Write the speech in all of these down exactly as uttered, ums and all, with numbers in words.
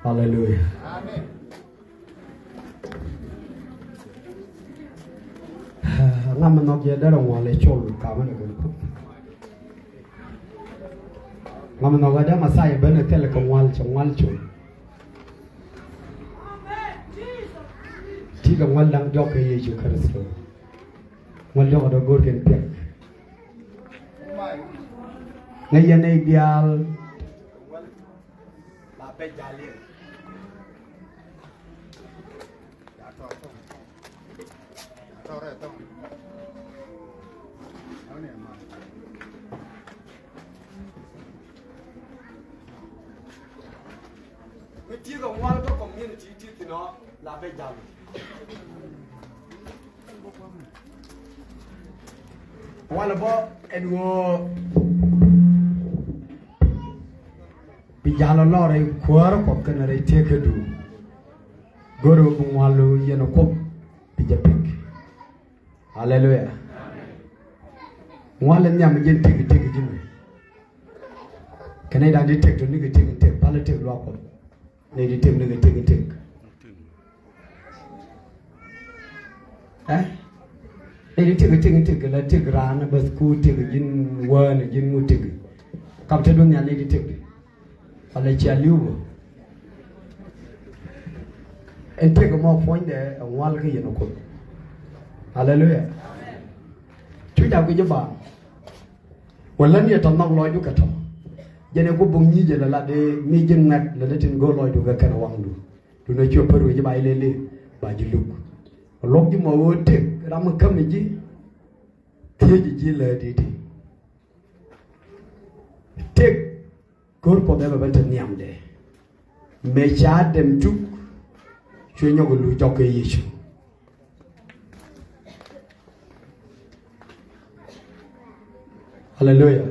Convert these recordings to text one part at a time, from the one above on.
Haleluya. Amen. Ŋa mi nhɔk jɛ derɛ ŋual ɛ col kamä ni kɛ Kuoth. Ŋa mi nhɔk ɛ dee Mɛthia ben ɛ thilɛ kɛ ŋual, cɛ ŋual col. Ti kɛ ŋual da̱ŋ jɔk kɛ Yecu Kritho. Ŋual jɔk ɛ dee go̱o̱r kɛn piɛk. Ŋäc yɛn nɛy diaal. La pɛc jal yɛn. Mi tiek a ŋual kä community ti thin ɔ la pɛc jal. Walɛ bä ɛn ɣöö bi jal ɔ lɔr rɛy kuäärä Kuɔth kɛnɛ rɛy tëëkädu. Go̱rɛ bi ŋual yɛn ɔ Kuoth bi jɛ pek. Aleluya. Ŋual in nhiam ji̱n tëk tëk ji̱n. Kɛ nɛy da̱ŋ di tëk tɔ nikɛ tëk tëk, palä tëk luaak Kuɔth. Nɛy di tëk nikɛ tëk tëk. Ɛ? Nɛy di tëk tëk tëk, la tëk raan bäth ku tëk ji̱n wään ji̱n ŋu tëk. Kam te duŋ nhial nɛy di tëk di. Ala cia li̱w bä. Ɛn tëk mɔ puɔ̱nydɛ ɛ ŋual kä yɛn ɔ Kuoth. Aleluya. Cu jak guic i̱ ba. Wala ni ɛ tɔ nhɔk lɔcdu kɛ tɔ. Jɛn ɛ guɔ bok nyic ɛ lɛ la dee mi ji̱n ŋuɛ̈t lɛ dee tin go̱o̱r lɔcdu kɛ kɛn ɛ waŋdu. Duundɛ cuɛ pär wec i̱ ba ilɛli ba ji̱ luk. Luɔk ji̱ mɔ ɣöö tëk ram mi käm ji̱. Thiec ji̱ lɛ di̱t i̱ tëk. Go̱r Kuɔth ɛ bɛ ben te nhiamdɛ. Mëë ca Adam tuk, cuɛ nyɔk ɛ luc jɔk kɛ Yecu. Aleluya.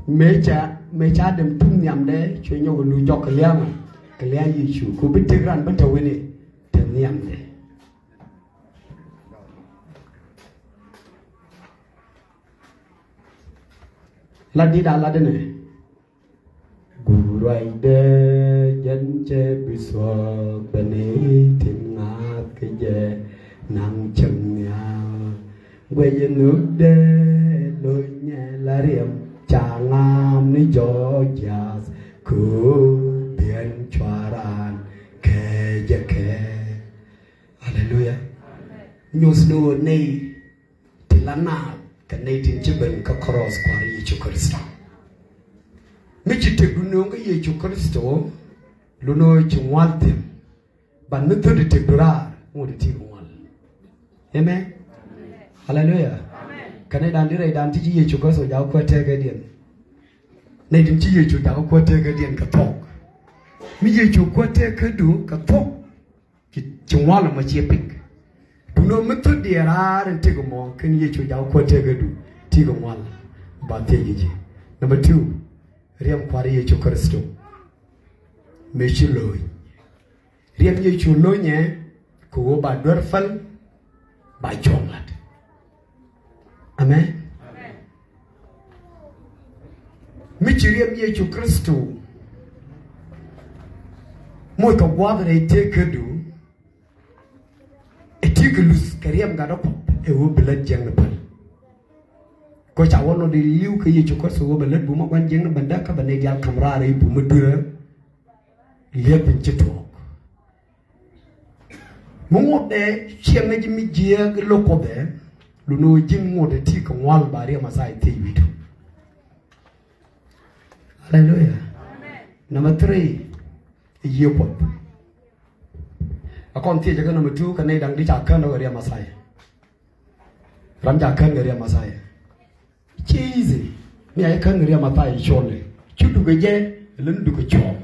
Mëë ca, mëë ca Adam tuk nhiamdɛ, cuɛ nyɔk ɛ luc jɔk kɛ lia̱a̱ŋ, kɛ lia̱a̱ŋ Yecu. Ku bi tëk ran ben te wi̱ni te nhiamdɛ. Lat di̱t a lat inɛ. Guur ruacdɛ jɛn cɛ bi thuɔ̱k bɛ ni tin ŋa̱th kɛ jɛ naŋ cäŋ ni. Kɛ yɛ nhök dee lo̱nyɛ la riɛm ca ŋa̱a̱m ni jɔɔc yath, kɛ ɣöö biɛn cuaran kɛ jɛ kɛ. Aleluya. Nyuɔth ni ɣöö nɛy ti la naath kɛ nɛy tin ci ben kä kɔrɔth Kuäär Yecu Kritho. Mi ci tëkdu nööŋ kä Yecu Kritho, lun ɣöö ci ŋual thi̱n. Ban mi thöt i̱ tëkdu raar ŋot i̱ ti̱i̱ kɛ ŋual. Amen. Aleluya. Kɛ nɛy dan di rɛy dan ti ci Yecu Kritho jakä kuäär tëkädiɛn. Nɛy din ci Yecu jakä kuäär tëkädiɛn kɛ thuɔ̱k. Mi Yecu kuäär tëkädu kɛ thuɔ̱k, ci, ci ŋual ɛmɔ ciɛ pik. Duundɛ mi thöt diɛ raar in tëk ɛmɔ kɛn Yecu jakä kuäär tëkädu ti̱i̱ kɛ ŋual. Ba thiec kɛ ji̱. Number two, riɛm Kuäär Yecu Kritho. Mëë ci lo̱ny. Riɛm Yecu lo̱nyɛ kɛ ɣöö ba duer päl, ba cuɔ̱ŋ la̱t. Amen. Mi ci riɛm Yecu Kritho moc kɛ gua̱a̱th rɛy tëkädu, ɛ ti̱i̱ kɛ luth kɛ riɛm gatdä Kuɔth ɛ ɣöö bi lät jiäkni päl. Kɛ ca wä nɔ di li̱w kɛ Yecu Kritho ɣöö bɛ lät bumä gua̱n jiäkni bändä kä bɛ nɛy diaal ka̱m raar rɛy bumä dui̱rä. Liɛp in ci tuɔɔk. Mi ŋot ɛ ciɛŋ ŋäc mi jiääk lo̱k Kuɔth ɛ, lun ɣöö ji̱n ŋot ɛ ti kɛ ŋual ba riɛm Mɛthia thiec wi̱i̱du. Aleluya. Number three, ɛ yiëë Kuɔth. A kɔn thiecä kä number two, kɛ nɛy da̱ŋ di ca kän ɣä riɛm Mɛthia. Ram ca kän ɣä riɛm Mɛthia. Ci easy. Mi a jɛ kän ɣä riɛm Mɛthia cɔlɛ. Cu dukɛ jɛ, lä ni dukɛ cuɔ̱ɔ̱ŋ.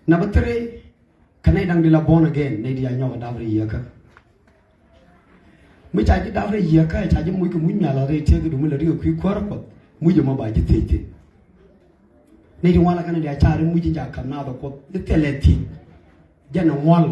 Number three, kä nɛy da̱ŋ di la born again, nɛy di a nyɔk a dap rɛy yieekä. Mi ca ji̱ dap rɛy yieekä, ca ji̱ muc kɛ muc nhial a rɛy tëëk du mi lät rikɛ kui̱ kuäärä Kuɔth, muc ɛmɔ ba ji̱ thiec thi̱n. Nɛy di ŋuan la kɛn di a ca ri muc in ca ka̱m naath ɛ Kuɔth, ni thilɛ thiec. Jɛn ɛ ŋual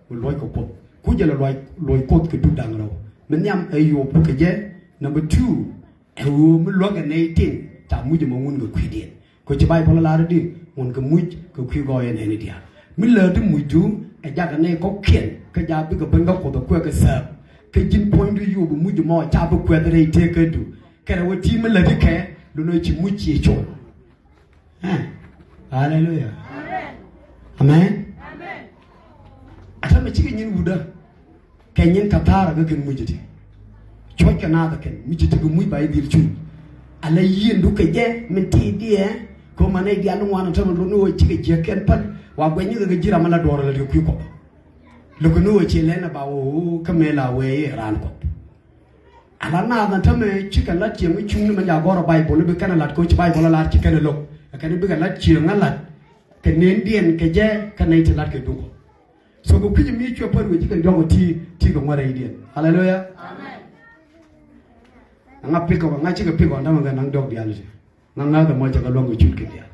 mi luɔc kɛ Kuoth. Ku jɛ lɛ luɔc, luɔc Kuoth kɛ dup da̱ŋ rɛw. Mi nhiam ɛ yop kɛ jɛ, number two, ɛ ɣöö mi luäk ɛ nɛy tin ca muc ɛmɔ ŋun kɛ kui̱diɛn. Kɛ ci Bayböl ɛ lar i̱di ŋun kɛ muc kɛ kui̱ gɔɔyɛ nɛɛni diaal. Mi lääti mucdu ɛ jakɛ nɛy kɔ̱kiɛn kä jaak bikɛ ben kä Kuoth ɛ kuɛ kɛ sääp. Kä ji̱n puɔ̱nydu yop ɛ muc ɛmɔ ca bi kuɛth rɛy tëëkädu. Kɛnɛ wä ti mi läti kɛ lunɛ ci muc ci col. Ɛ. Aleluya. Amen. Ɛ täämɛ cikɛ nyin wutdä. Kɛ nyin kɛ thaarä kä kɛn muc iti. Cuɔ̱c kɛ naath ɛ kɛn muc iti kɛ muc ba i̱ dhil cuc. Ala yiëëndu kɛ jɛ min ti diɛ. Kɛ ɣöö manɛ i̱ diaal ni ŋuan ɛ täämɛ lunɛ wä cikɛ jiäk kɛn päl. Wa guɛny ni kɛ kɛ ji̱ ram ala duɔ̱ɔ̱r ala ti kɛ kui̱ Kuɔth. Lo̱k ni wä ci lɛn ɛ ba wä wä kä mëë la wee i̱ raan Kuɔth. Ala naath na tämɛ cikɛ lat cieŋ mi cuŋni mɛ ca gɔ̱r ɛ Bayböl i̱ bi kɛn ɛ lat kɛ ɣöö ci Bayböl ɛ lar ci kɛn ɛ lo̱k. Ɛ kɛn i̱ bikɛ lat cieŋ ɛ lat kɛ nëndiɛn kɛ jɛ kɛ nɛy ti lat kɛ dukɔ. So kɛ kui̱c mi cuɛ pär wee cikɛ diɔ̱k ɛ ti ti kɛ ŋuɛ̈t rɛydiɛn. Aleluya. Amen. Ɛŋa pikɔ, ɛŋa cikɛ pikɔ ɛn tämɛ kɛ naŋ diɔ̱k diaal ti. Ŋa̱ ŋa̱th ɛmɔ cɛ kɛ luäŋ kɛ cut kɛ diaal.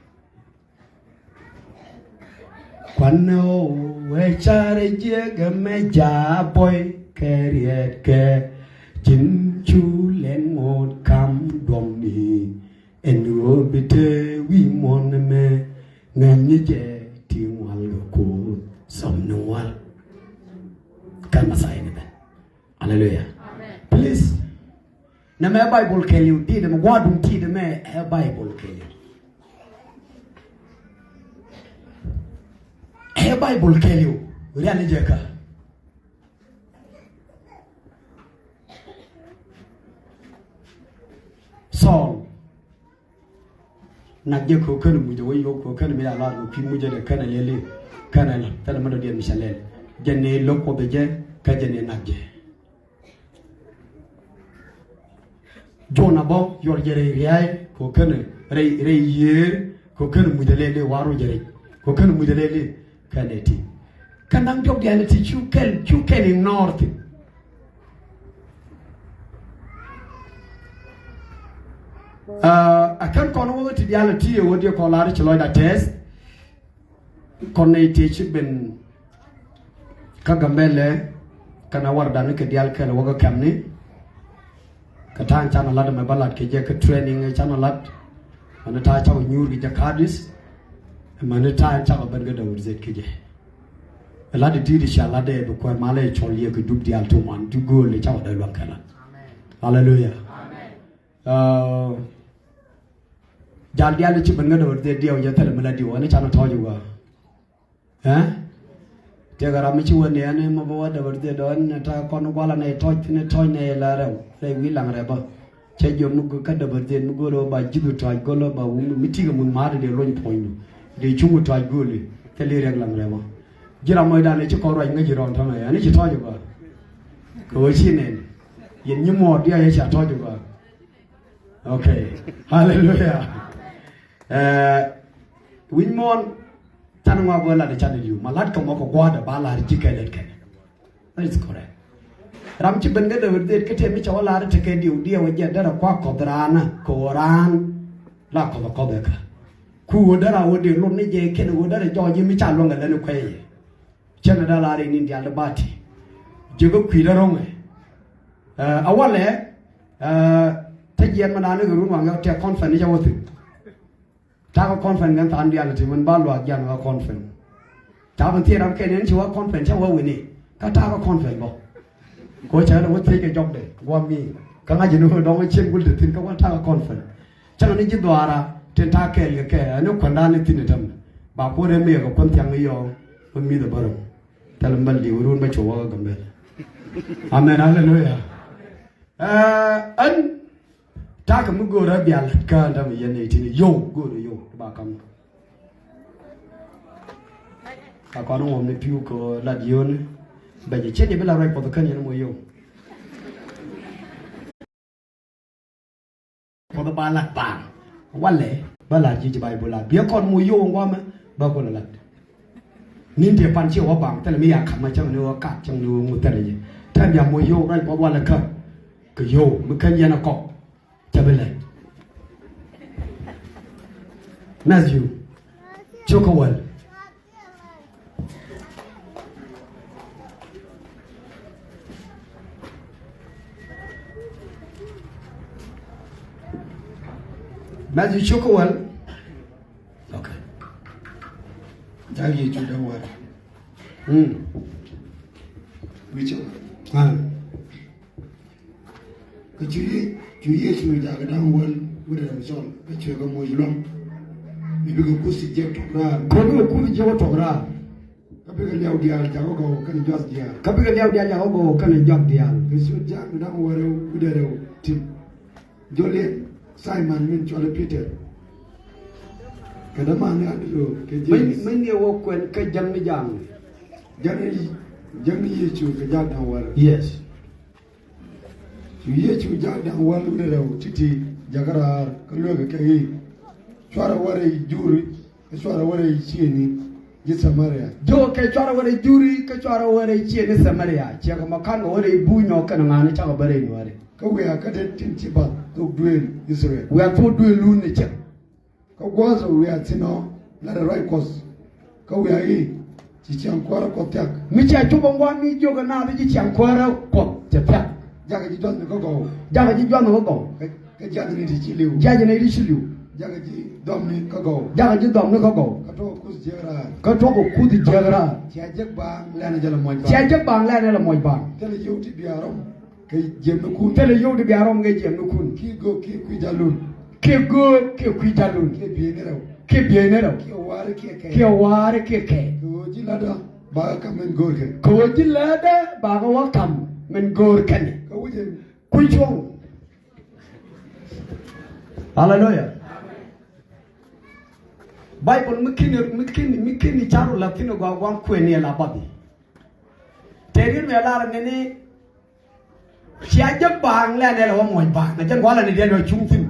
Kuanɛ ɣöö wee carɛ jiäk ɛmɛ jaabɔy kɛ riɛtkɛ ji̱n cu lɛn ŋo̱o̱t kam duɔ̱mni. Ɛn ɣöö bi te wi̱i̱ muɔ̱n ɛmɛ ŋäcni jɛ ti ŋual kɛ Kuoth thɔm ni ŋual. Kɛn Mɛthia ni bɛ. Aleluya. Amen. Please. Nɛmɛ ɛ Bayböl kɛɛliw, di̱t ɛmɛ gua̱a̱r duŋ ti̱i̱t ɛmɛ ɛ Bayböl kɛɛliw. Ɛ Bayböl kɛɛliw, rial ni jɛ kä. Thɔɔl. Nak jɛ kɛ ɣöö känɛ mucɛ wä yio̱w kɛ ɣöö känɛ mi a lar kɛ kui̱ mucɛ dee känɛ lɛli känɛ la känɛ mi dɔ̱diɛn mi cɛ lɛl. Jɛn ni lo̱k Kuɔth ɛ jɛ kä jɛn ni nak jɛ. Jona bä yuɔr jɛ rɛy ria̱a̱y kɛ ɣöö känɛ rɛy rɛy yiëër kɛ ɣöö känɛ mucɛ lɛli wa̱a̱ ruc jɛ rɛy kɛ ɣöö känɛ mucɛ lɛli. Kɛn ɛ ti. Kä naŋ diɔ̱k diaal ɛ ti cu kɛl, cu kɛl ignore thi̱n. Aa, a kän kɔn wä ti diaal ɛ ti ɛ wä diɛ kɔn lar ci lɔcda tɛth. Kɔn nɛy ti ci ben kä Gambɛlɛ kɛnɛ wardan kɛ diaal kɛl wä kä kɛmni. Kɛ ta̱a̱ in canɛ lat ɛmɛ bä lat kɛ jɛ kä training ɛ canɛ lat. Mani ta̱a̱ cakɔ nyuur kɛ jɛ ka̱a̱dis. Mani ta̱a̱ in cakɔ ben kɛ Dawid Zet kɛ jɛ. Ɛ lat ti ti ca lat dee bi kuɛɛr malɛ cɔl yɛ kɛ dup diaal ti ŋuan ti gööl ti ca wä dee luäŋ kɛ lat. Aleluya. Ɛ, jal diaal ti ci ben ŋä dee wä dee diɛw jɛ thilɛ mi la diw ɛn canɛ tɔ̱ɔ̱c wä. Ɛ? Tiɛkɛ ram mi ci wä ni ɛn mɔ bä wä dee wä dee dɔɔn ni ta̱a̱ kɔn gualɛ ni tɔ̱ɔ̱c ni tɔ̱ɔ̱c ni la rɛw rɛy wi̱i̱ laŋ rɛw bä. Cɛ jiɔam ni kä däbäth dhien mi go̱o̱lä ba ji̱th wi̱i̱ tɔ̱a̱c go̱o̱lä ba wun mi ti̱i̱ kɛ muth ma̱a̱t dee luɔ̱ny puɔ̱nydu. Dee cuŋ wi̱i̱ tɔ̱a̱c go̱o̱li thil i̱ riɛk laŋ rɛw bä. Ji̱ ram mɔcdan ëë ci kɔn ruac ŋäc ji̱ rɔɔn tɔ̱nɛ ɛn i̱ ci tɔ̱ɔ̱c ɛ gɔaa. Kɛ ɣöö ci nɛn yɛn nyi muɔɔr diaal yɛ ca tɔ̱ɔ̱c ɛ gɔaa. Ok. Haleluya. Ɛ, wi̱c muɔ̱ɔ̱n. Canɛ ŋɔak bä lat ɛ canɛ li̱w ma lat kɛ mɔ kɛ gua̱a̱dɛ ba lar ji̱ kɛ lɛt kɛn. That is correct. Ram ci ben kä dee wä dee kä tëë mi ca wä lar tekɛ diw diɛw ɛ jɛ derɛ kua̱ kɔth raan kɛ ɣöö raan la kɔth ɛ kɔth ɛ kä. Ku ɣöö derɛ a wä dee lot ni jɛ kɛn ɣöö derɛ jɔɔc ji̱ mi ca luäŋ ɛ lät ni kuɛy ɛ jɛ. Cɛn ɛ dee lar in in diaal di ba ti. Ji̱ kä kui̱dä ro̱ŋɛ. Ɛ, a walɛ, ɛ, te jiɛn mi naan ni kɛ run waŋ yɔ tɛ conference ni ca wä thi̱n. Ta̱a̱ kä conference ŋän tha̱a̱ŋ diaal ti min ba luaak jian kä conference. Ta̱a̱ min thiee ram kɛn in ci wä conference cä wä wi̱ni kä ta̱a̱ kä conference bä. Ko cɛ wä thiec kɛ jɔkdɛ guam mi kä ŋa̱c ni wä dɔŋ cien gul te thi̱n kä wä ta̱a̱ kä conference. Cä ni ji̱ dhuaara tin ta̱a̱ kɛɛl kɛ kɛ ɛn kuändaan ni thi̱n itäm. Ba kuɔrɛ mi yɛ kɛ kuän thiaŋ i̱ yɔ wä mi̱th ɛ bärä. Thilɛ mäl di wä run bä cu wä kä Gambɛl. Amen, haleluya. Ɛ, ɛn ta̱a̱ kɛ mi go̱o̱rä bia la̱t kä ɛn dämɛ yɛn nɛy tini yio̱w go̱o̱rä yio̱w ti ba ka̱m. Ka kɔn ŋuɔ̱m ni pi̱u kɛ lat yio̱wni bɛ jɛ ciet yɛ bi la ruac puɔth kän yɛn mɔ yio̱w. Puɔth ba lat baaŋ walɛ bä lat ji̱ ji̱ Bayböl la biɛ kɔn mɔ yio̱w ŋuɔ̱mɛ bä kulɛ lat. Ni̱n tëë pan ciɛ wä baŋ thilɛ mi ya ka̱m a cäŋ ni wä kat cäŋ ni wä ŋu thilɛ jɛ. Tɛm ya moc yio̱w ruac puɔth walɛ kä kɛ yio̱w mi kän yɛn a kɔk. Cɛ bi lɛ Matthew cio̱kä wäl. Matthew cio̱kä wäl. Okay. Jal Yecu dee wär. Mm. Wi̱cä. Ah. Kä cu Ye-, cu Yecu jakä da̱ŋ wäl wi̱cdɛ rɛw cɔl kä cuɛ kɛ moc lua̱ŋ. Mi bikɛ kuth jiäk tɔk raar. Kɛ bikɛ kuth jiäk tɔk raar. Kä bikɛ liaw diaal jakä gɔw kɛnɛ juath diaal. Kä bikɛ liaw diaal jakä gɔw kɛnɛ juath diaal. Kä cu jakä da̱ŋ wäl wi̱cdɛ rɛw tin. Jɔl yɛ Simon min cɔalɛ Peter. Kɛ däman ni Andrew kɛ James. Mɛn ni wä kuɛn kä jäŋ ni jaŋ. Jäŋ ni, jäŋ ni Yecu kɛ jak da̱ŋ wäl. Yes. Cu Yecu jak da̱ŋ wäl wi̱cdɛ rɛw ti̱ti̱ jakä raar kä luekɛ kɛ i̱ cuarɛ wä rɛy juri. Kä cuarɛ wä rɛy ciëni ji̱ Samaria. Jɔkɛ cuarɛ wä rɛy juri kä cuarɛ wä rɛy ciëni Samaria. Ciɛkɛ mɔ ka̱n kɛ wä rɛy buny ɔ kɛnɛ ŋa̱ni cakɔ bä rɛy nuääri. Kä wiaa kä det tin ci bath thok duëël Israel. Wiaa thok duëël lun ni cɛ. Kä gua̱a̱th ɔ wiaa thi̱n ɔ lat ɛ ruac Kuɔth. Kä wiaa i̱ ci ciaŋ kuäärä Kuɔth thia̱k. Mi cia cop ɛ ŋuan mi jiök ɛ naath i̱ ci ciaŋ kuäärä Kuɔth cɛ thia̱k. Jakä ji̱ juathni kä gɔw. Jakä ji̱ juathni kä gɔw. Kä, kä jiathni ti ci li̱w. Jathni ti ci li̱w. Jakä ji̱ dhɔmni kä gɔw. Jakä ji̱ dhɔmni kä gɔw. Kä tuɔk kuth jiäk raar. Kä tuɔk kuth jiäk raar. Cia jek baaŋ lɛn jɛ lɛ muɔc baaŋ. Cia jek baaŋ lɛn jɛ lɛ muɔc baaŋ. Thilɛ yio̱w ti bia rɔm kɛ jiɛmnikun. Thilɛ yio̱w ti bia rɔm kɛ jiɛmnikun. Kiɛ göök kiɛ kui̱ ja̱lun. Kiɛ göök kiɛ kui̱ ja̱lun. Kiɛ bieyni rɛw. Kiɛ bieyni rɛw. Kiɛ wa̱a̱ri kiɛ kɛɛl. Kiɛ wa̱a̱ri kiɛ kɛɛl. Kɛ ɣöö ji̱ la̱tdä bakɛ ka̱m min go̱o̱rkɛ. Kɛ ɣöö ji̱ la̱tdä bakɛ wä ka̱m min go̱o̱rkɛn. Kä wi̱cɛ kui̱ cuɔ̱ŋ. Aleluya. Baibol mi kini, mi kini, mi kini ca̱ru la kini gɔaa gua̱n kuëni la bathi. Tëë riet mi lar nini cia jek baaŋ lɛ nɛ lɛ wä muɔc baaŋ. A jɛn gua̱n la ni diɛl yɔ cuŋ thi̱n.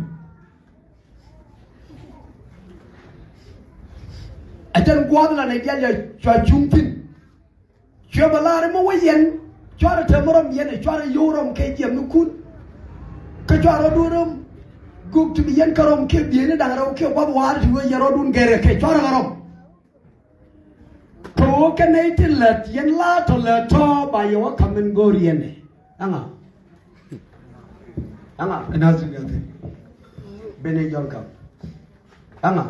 A jɛn gua̱n la ni diɛl yɔ cua cuŋ thi̱n. Cuɛ bä la̱r ɛmɔ wä yɛn cuarɛ tɛm rɔm yɛn ɛ cuarɛ yo̱w rɔm kɛ jiɛmnikun. Kä cuarɛ rɔ̱dun rɔm gök ti bi yɛn kä rɔm kiɛ bieyni da̱ŋ rɛw kiɛ gua̱th wa̱a̱r ti wee yɛn rɔ̱dun gɛrɛ kɛ cuarɛ kä rɔm. Kɛ ɣöö kɛ nɛy ti lät yɛn la tɔ lät tɔ ba yɛ wä ka̱m min go̱o̱r yɛn ɛ. Ɛŋa? Ɛŋa? Ɛn a thi̱n kɛ thi̱n. Bene jɔl ka̱m. Ɛŋa?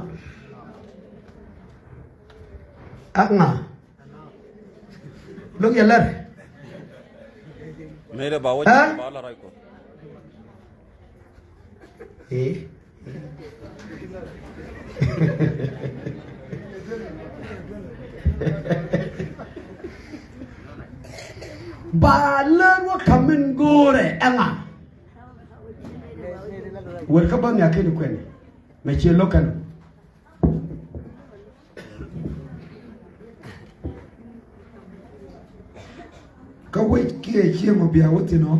Ɛŋa? Lo̱k yɛ lär. Mëë dee ba wä, ɛ? Ba la ruac Kuɔth. Ee. Ba lär wä ka̱m min go̱o̱rɛ ɛŋa. Wër kä bä nhiakiɛn kuɛn mɛ ciɛ lo̱k kɛn. Kä wec kiɛ cieŋ ɔ bia wä thi̱n ɔ.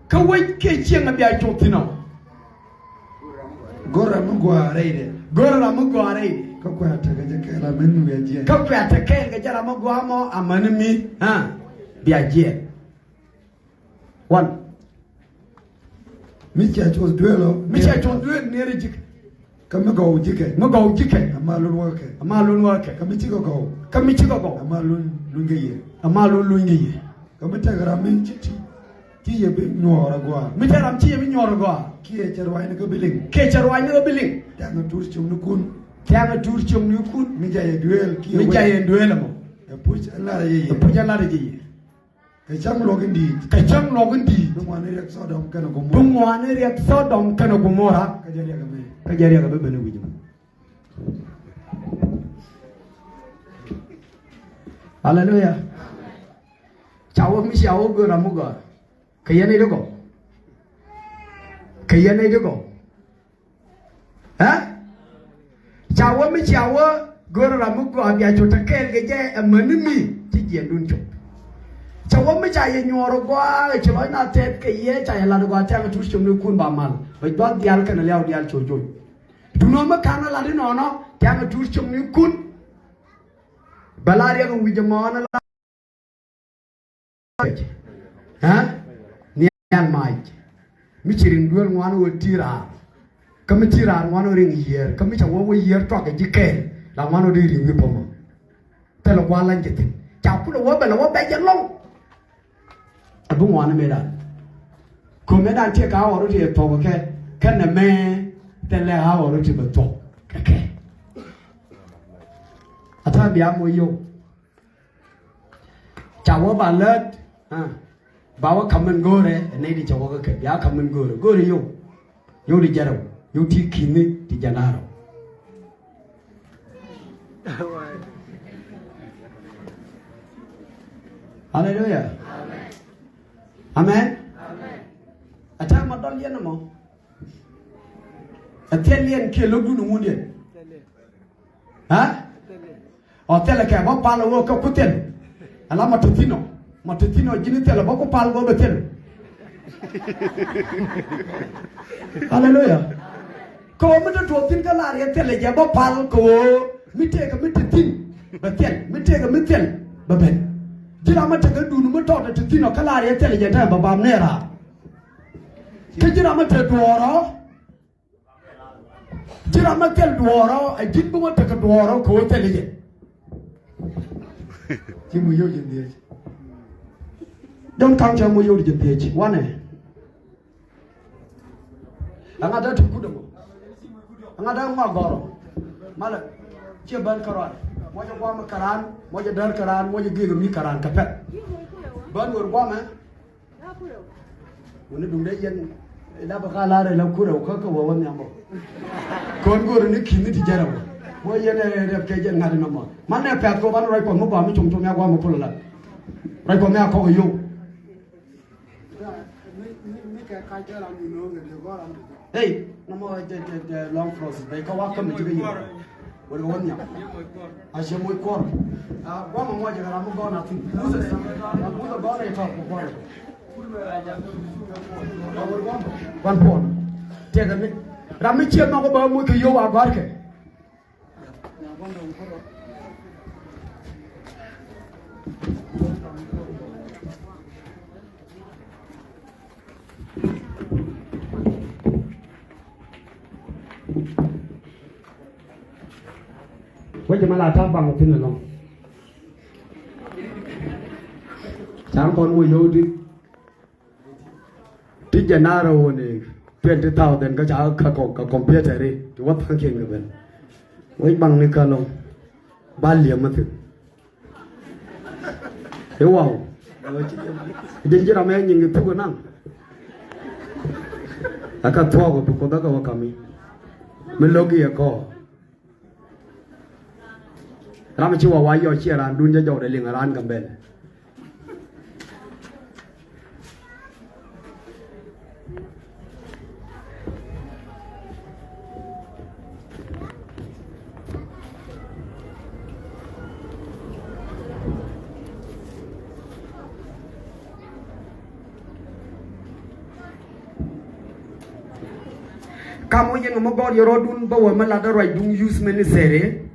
Kä wec kiɛ cieŋ ɔ bia cop thi̱n ɔ. Go̱r ram mi gɔaa rɛydɛ. Go̱r ram mi gɔaa rɛydɛ. Kä kuɛ a tekɛ jɛ kɛɛl amäni mi bia jiɛn. Kä kuɛ a tekɛ kɛɛl kɛ jɛ ram mi gɔaa mɔ amäni mi, ha, bia jiɛn. Wan. Mi cia cuɔth duel ɔ. Mi cia cuɔth duel niɛri ji̱k. Kä mi gɔw ji̱kɛ. Mi gɔw ji̱kɛ. Ama lun wäkɛ. Ama lun wäkɛ. Kä mi cikɛ gɔw. Kä mi cikɛ gɔw. Ama lun, lun kɛ yɛ. Ama lun, lun kɛ yɛ. Kä mi tekɛ ram mi ci ti, ci yɛ bi nyuɔɔr agɔaa. Mi tekɛ ram ci yɛ bi nyuɔɔr agɔaa. Kiɛ cɛ ruacni kä bi liŋ. Kiɛ cɛ ruacni kä bi liŋ. Tɛ̈ŋ a tuur ciöŋnikun. Tɛ̈ŋ a tuur ciöŋnikun. Mi jayɛ duel kiɛ wec. Mi jayɛ duel ɛmɔ. Ɛ puc ɛ lar ɛ jɛ yɛ. Ɛ puc ɛ lar ɛ jɛ yɛ. Kɛ cäŋ luɔk in di̱i̱t. Kɛ cäŋ luɔk in di̱i̱t. Bi ŋuani riɛk Thɔdɔm kɛnɛ Gomora. Bi ŋuani riɛk Thɔdɔm kɛnɛ Gomora. Kä jɛ riɛk ɛmɛ. Kä jɛ riɛk ɛmɛ ben i̱ wi̱c ɛmɛ. Aleluya. Ca wä mi cia wä go̱o̱r ram mi gɔaa. Kɛ yɛn i̱ di gɔw. Kɛ yɛn i̱ di gɔw. Ɛ? Ca wä mi cia wä go̱o̱r ram mi gɔaa bia cu te kɛɛl kɛ jɛ amäni mi ci jiɛndun cop. Ca wä mi ca yɛ nyuɔɔr gɔaa ci lɔcna tɛth kɛ yɛ ca yɛ lat gɔaa tɛ̈ŋ a tuur ciöŋnikun ba mal. Bɛ juath diaal kɛnɛ liaw diaal cu joc. Duŋni mi ka̱n a lat inɔnɔ tɛ̈ŋ a tuur ciöŋnikun. Bɛ la riɛk in wi̱c ɛmɔɔn a la Ɛ? Nhial mac. Mi ci riŋ duel ŋuan wä ti raar. Kä mi ti raar ŋuan wä riŋ yiër. Kä mi ca wä wä yiër tuak kɛ ji̱ kɛɛl. La ŋuan wä di riŋ wi̱i̱ pɔmɔ. Thilɛ gua̱a̱r la̱ny jɛ thi̱n. Ca kulɛ wä bɛ lɛ wä bɛ jɛ lɔŋ. A bi ŋuan mëëdan. Ko̱mɛ dan tiɛ ka a ɣɔr wä ti ɛ thuɔk kɛ. Kɛnɛ mɛ thilɛ a ɣɔr wä ti bɛ thuɔk kɛ kɛ. A ta̱a̱ bia mɔ yio̱w. Ca wä ba lät, ah, ba wä ka̱m min go̱o̱rɛ, ɛ nɛy di ca wä kä kɛ, bia ka̱m min go̱o̱rɛ, go̱o̱rɛ yio̱w, yio̱w di jɛrɛw, yio̱w ti ki̱ni ti jɛn da̱rɛ. Aleluya. Amen. Ɛ tɛm ma dɔl yɛn ɛmɔ. Ɛ thil yɛn kiɛ lo̱kdun ɛ ŋun yɛn. Ha? Ɔ thilɛ kɛ bä pal ɛ wä kä ku thil. Ala ma te thi̱n ɔ. Ma te thi̱n ɔ ji̱n thilɛ bä ku pal bä bɛ thil. Aleluya. Kɛ ɣöö mi te tuɔɔk thi̱n kä laar yɛ thilɛ jɛ bä pal kɛ ɣöö mi tëëkɛ mi te thi̱n bɛ thil, mi tëëkɛ mi thil bɛ ben. Ji̱n ram mi tekɛ duun mi tɔɔt te thi̱n ɔ kä laar yɛ thilɛ jɛ te bɛ bam ni raar. Kä ji̱n ram mi te duɔɔr ɔ. Ji̱n ram mi thil duɔ̱ɔ̱rä, a ji̱n bi wä tekɛ duɔ̱ɔ̱rä kɛ wä thil i̱ jɛ. Ci mi yio̱w ji̱n dhiec. Jɔn ka̱ŋ cɛ mi yio̱w ji̱n dhiec. Wanɛ. Ɛŋa dee ti kut ɛmɔ. Ɛŋa dee ŋɔak gɔ̱rɔ. Malɛ. Ciɛ ben kärɔa. Mɔcɛ guamɛ käraan, mɔcɛ däär käraan, mɔcɛ gi̱i̱k mi käraan kɛ pɛt. Ben wër guamɛ. Wuni duŋdɛ yɛn ila bä ka lar ila kurɛ wä kä kɛ wä wä nhiam bä. Kɔn go̱o̱r ni ki̱ni ti jɛrɛ wä. Wä yɛn ɛ rɛp kɛ jɛn ŋa̱t inɔ mɔ. Man nɛ pɛth kɔ ban ruac kɔn mi gɔaa mi com com ya gɔaa mi kulɛ lat. Ruac kɔn mi a kɔk yio̱w. Hey, nɔmɔ jɛ, jɛ, jɛ long process. Bɛ kɛ wa käm ji̱ kɛ yɛ. Wä kɛ wä nhiam. A cɛ moc kuɔr. A guamɛ mɔ jɛ kɛ ram mi gɔn a thin. Moses. Moses gɔn a yɛ tɔr kɛ kuɔr. Guan puɔn. Tɛkɛ mi. Ram mi ciɛ nhɔk bä moc kɛ yio̱w a gɔ̱a̱rkɛ. Wec ma la ta̱a̱ baŋ thi̱n ɛlɔ̱ŋ. Ca̱ŋ kɔn wä yio̱w di. Ti jɛ naar ɛ wä ni twenty thousand kä ca kä kɔ kä computer ri ti wä tha̱a̱ŋ kiɛn kɛ ben. Wec baŋ ni kä ɛlɔ̱ŋ. Ba liɛm mä thi̱n. I̱ waw. Jɛn ji̱ ram ɛ nyin kɛ thuk ɛ naŋ. Ɛ ka thuɔɔk ɛ bi Kuoth ɛ kɛ wä kami. Mi lo̱k i̱ ɛ kɔɔr. Ram ci wa wa yɔ ciɛ raan dun jɛ jɔw dɛ liŋ raan Gambɛl. Kam wä yɛn ŋa mä gɔɔr yɛ rɔɔdun bä wä mä lat ruacdun youth ministry.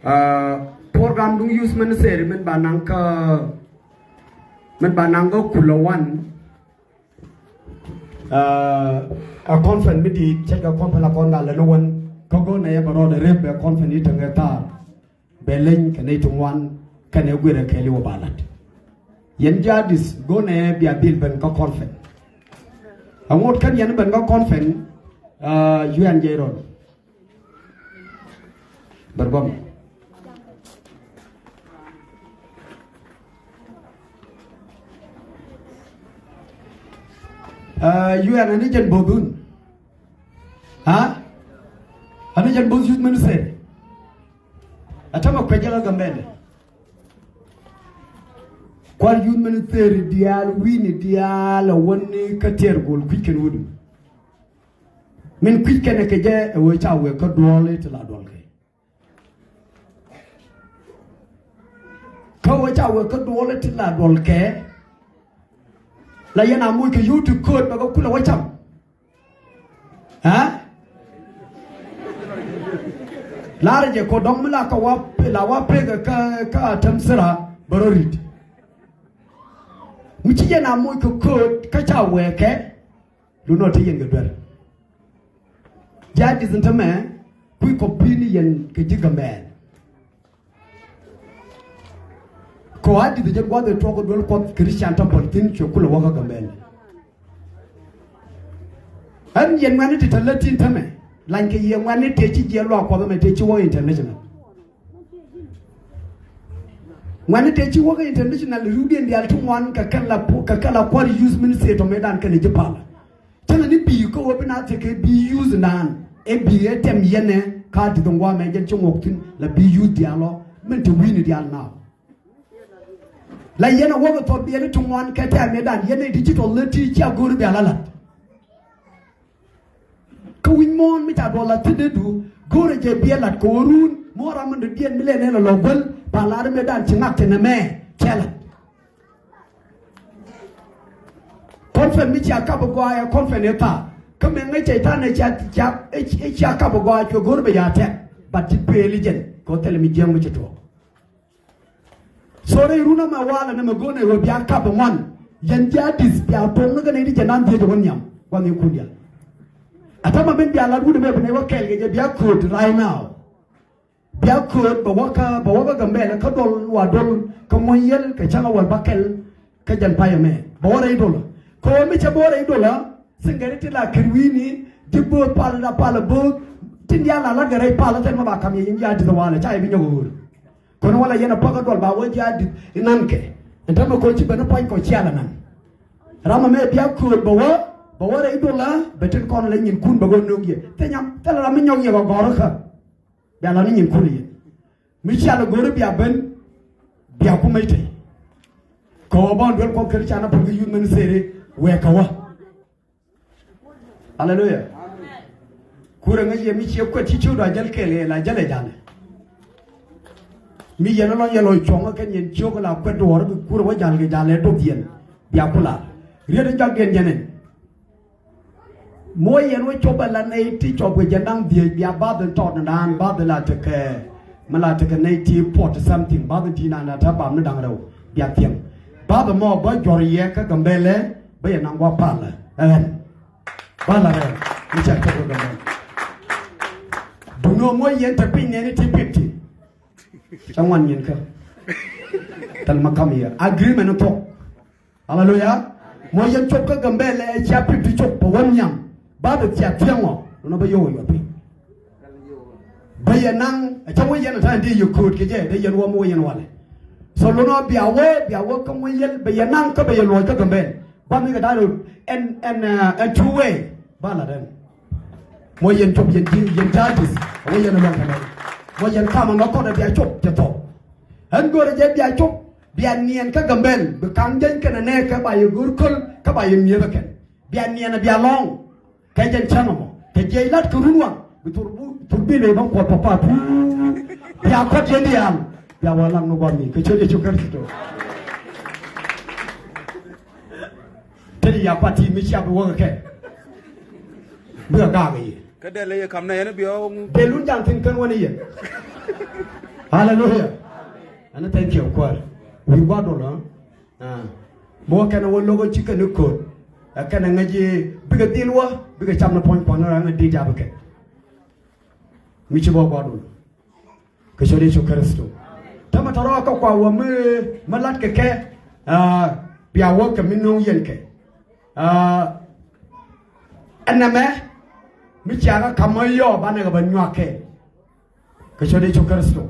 Aa, program dun youth ministry min ba naŋ kä, min ba naŋ kä kulɛ wan. Aa, ɛ conference mi di̱i̱t cɛ kɛ conference la kɔn gal lɛ ni wän kä go̱o̱r nɛ yɛ bɛ rɔɔdɛ rep bɛ conference i̱ täŋ ɛ thaar. Bɛ leny kɛ nɛy ti ŋuan kɛnɛ guirɛ kɛɛli wä ba lat. Yɛn ji̱ Adith go̱o̱nɛ bia dhil ben kä conference. Aŋot kɛn yɛn ben kä conference, aa, yuɛn jɛ rɔl. Bɛr bä mɛ. Aa, yuɛn ani jɛn bo̱o̱thun. Ha? Ani jɛn bo̱o̱th youth ministry. Ɛ tämɛ kuec jɛ kä Gambɛlɛ. Kua̱r youth ministry diaal wi̱i̱ni diaal ɛ wäni kä tiɛɛr go̱o̱l kui̱c kɛn wut. Min kui̱c kɛn ɛ kɛ jɛ ɛ wee ca wee kä duɔ̱ɔ̱li ti la duɔ̱l kɛ. Kä wee ca wee kä duɔ̱ɔ̱li ti la duɔ̱l kɛ. La yɛn a moc kɛ yio̱w ti kööt bɛ kɛ kulɛ wä cam. Ɛ? La̱rä jɛ kɔ dɔ̱ŋ mi la kɛ wa pe-, la wa pek kä, kä atäm sira bä rɔ ri̱t. Mi ci jɛ na moc kɛ kööt kä ca wɛɛkɛ. Lu nɔ te yɛn kɛ duer. Ji̱ Adith in te mɛ kui̱ kɔ pi̱i̱ni yɛn kɛ ji̱ Gambɛl. Kɔ Adith jɛ gua̱th ɛ tuɔk duel Kuɔth Christian temple thi̱n cuɛ kulɛ wä kä Gambɛl. Ɛn yɛn ŋuɛ̈ni ti te lät tin te mɛ lany kɛ yɛ ŋuɛ̈ni tëë ci jiɛ luaak Kuɔth ɛmɛ tëë ci wä international. Ŋuɛ̈ni tëë ci wä kä international riwdiɛn diaal ti ŋuan kɛ kɛn la pu-, kɛ kɛn la kua̱r youth ministry tɔ mëëdan kɛn ji̱ pal. Cäŋɛ ni bi̱i̱ kä wä bi na thikɛ bi̱i̱ youth naan ɛ bi̱i̱ ɛ tɛm yɛnɛ ka Adith ŋuamɛ jɛn ci ŋuɔk thi̱n la bi̱i̱ youth diaal ɔ min te wi̱i̱ni diaal naaw. La yɛn a wäkɛ thɔp biɛli ti ŋuan kɛ tɛ̈r mëëdan yɛn a digital lät ti cia go̱o̱ri bia la la̱t. Kä wi̱c muɔ̱ɔ̱n mi ca duɔl la̱t thi̱n dee du go̱o̱rɛ jɛ biɛ la̱t kɛ ɣöö ruun muɔ̱ɔ̱n ram mi dɔ̱diɛn mi lɛn ɛn lɔ lɔ guäl pa la̱r mëëdan ci ŋak tɛn ɛmɛ cɛ la̱t. Conference mi cia kap gɔaa ɛ conference ɛ thaar kä mëë ŋäc cɛy-tan ɛ cia, cia, ɛ cia kap gɔaa cuɛ go̱o̱r bɛ ya tɛk bat ci peel i̱ jɛn kɛ ɣöö thilɛ mi jiäŋ mi ci tuɔɔk. So rɛy run amɛ walɛ ni mɛ go̱o̱nɛ ɣöö bia kap ɛ ŋuan. Yɛn ji̱ Adith bia to̱ŋ ni kɛ nɛy ti jɛ nan dhiec ɛ wä nhiam gua̱n ni kun diaal. Ɛ tämɛ min bia lat wut ɛmɛ bi nɛy wä kɛɛl kɛ jɛ bia kööt right now. Bia kööt bɛ wä kä, bɛ wä kä Gambɛlɛ kä dol wa dol kä muɔ̱ny yɛl kɛ cäŋ a wal bä kɛl kä jɛn pay ɛmɛ bɛ wä rɛy dolä. Kɛ ɣöö mi cɛ bä wä rɛy dolä thi̱n gɛri ti la kir wi̱i̱ni ji̱ bööth pal la pal bööth tin diaal la lat gɛ rɛy pal thɛn ma ba kam yɛ yɛn ji̱ Adith walɛ ca yɛ bi nyɔk ɣöör. Kɔn walɛ yɛn a pakä duɔl ba wä ji̱ Adith inan kɛ ɛn tämɛ kɔn ci ben i̱ pua̱ny kɔ cial anan. Ram ɛmɛ bia kööt bɛ wä, bɛ wä rɛy dolä bɛ tin kɔn lɛ nyinkun bɛ wä nööŋ yɛ thil nyam thil ram mi nyɔk yɛ kɛ gɔ̱rä kä. Bia la ni nyinkun yɛ mi cial go̱ri bia ben bia kumɛ te. Kɛ wä bä duel kɔk keri ca na pur ki youth ministry wɛ kɛ wä. Aleluya. Kurɛ ŋäc yɛ mi ciɛ kuɛt ci ciötdu a jäl kɛɛl yɛ la jälɛ jalɛ. Mi yɛn lɔny yɛ lɔc cuɔ̱ŋä kɛn yɛn ciök la kuɛt duɔɔr bi kurɛ wä jal kɛ jalɛ doth yɛn bia kula. Riet in jɔak diɛn jɛn in. Muɔ yɛn wä cop ala nɛy ti cɔp kɛ jɛ naŋ dhiec bia bath in tɔt in daan bath in la tekɛ mi la tekɛ nɛy ti forty something bath in ti naan la te bam ni da̱ŋ rɛw bia thiɛŋ. Bath in mɔ bä jɔr yɛ kä Gambɛlɛ bä yɛ naŋ gua̱ palɛ ɛn. Ba la rɛw mi ca cop kä Gambɛlɛ. Duŋni muɔ yɛn te piny nɛni ti fifty. Ca ŋuan nyin kä thil ma kam yɛ agreement in thuɔk. Aleluya. Muɔ yɛn cop kä Gambɛlɛ ɛ cia fifty cop bɛ wä nhiam. Ba bɛ cia thiaŋɔ lɔnɔ bä yio̱w ɛ yuɔth piny. Bä yɛ naŋ ɛ cä wä yɛn ɛ ta̱a̱ in dee yɛ kööt kɛ jɛ dee yɛn wä mi wä yɛn walɛ. So lunɔ bia wee, bia wee kä ŋuɔ̱c yɛl, bɛ yɛ naŋ kä bɛ yɛ luɔc kä Gambɛl. Ba mi kɛ da̱a̱n ɛn, ɛn, ɛn two way. Ba la dɛn. Mɔ yɛn cop yɛn ji̱, yɛn judges. Wee yɛn luɔc kɛ nɛ. Mɔ yɛn kamɛ ŋa kɔn bia cop jɛ thɔk. Ɛn go̱rɛ jɛ bia cop, bia niɛn kä Gambɛl. Bi ka̱ŋ jɛny kɛn nɛ kɛ ba yɛ go̱r köl, kä ba yɛ mi̱eth kɛn. Bia niɛn bia lɔ̱ŋ. Kɛ jɛn cäŋ ɛmɔ kɛ jiɛc lat kɛ run waŋ bi thur bu, thur bi ley bä kuɔth papa puu. Bia kɔt yɛn diaal. Bia wä laŋ ni gua̱n mi kɛ ciöt Yecu Kritho. Te di ya pati mi cia bi wäk kɛ. Bikɛ gaak yɛ. Kä dee ley yɛ kam na yɛn bi ɣɔw. Dee lun jaŋ thin kän wä ni yɛn. Haleluya. Ɛn thank you kuäär. Wi̱i̱ gua̱dun ɣä. Aa. Mɔ kɛn wä lo̱k ɛ ci kɛn i̱ ko̱r. Ɛ kɛn ɛ ŋäc i̱ bikɛ dhil wä, bikɛ cam ni puɔ̱ny kuɔn ɛ ŋäc dhil jap ɛ kɛ. Mi ci bä gua̱dun. Kɛ ciöt Yecu Kritho. Tämɛ tɔ̱rɔ̱ kä kua wä mi, mi lat kɛ kɛ, aa, bia wä kɛ mi no̱o̱ŋ yɛn kɛ. Aa, ɛn nɛmɛ, mi cia kä ka̱m mä yɔɔ banɛ kɛ bä nyuak kɛ. Kɛ ciöt Yecu Kritho.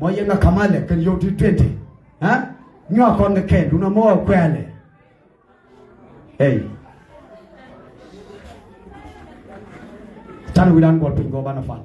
Mɔ yɛn ŋa kamalɛ kɛn yio̱w ti twenty. Ɛ? Nyuak kɔn kɛ kɛn, dunɛ mɔ kuɛɛlɛ. Ey. Can wi̱dan gɔl piny gɔɔ banɛ pal.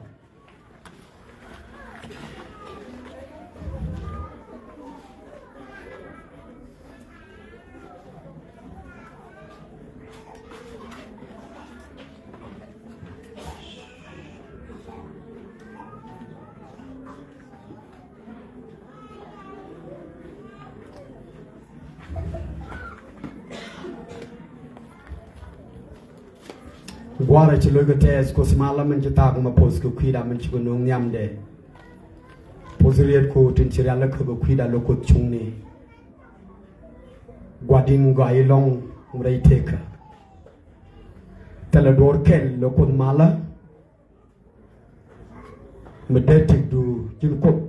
Gua̱a̱rä ci lo̱ckɛ tɛɛth Kuoth malä min ci thaak mɛ poth kɛ kui̱da min ci kɛ no̱o̱ŋ nhiamdɛ. Poth riet ku tin ci rial lä kä kɛ kui̱da lä Kuoth cuŋni. Gua̱di̱n gɔaa ilɔ̱ŋ mi rɛy tekä. Thilɛ duɔ̱ɔ̱r kɛl lɛ Kuoth malä. Mi dee tikdu ji̱n Kuoth.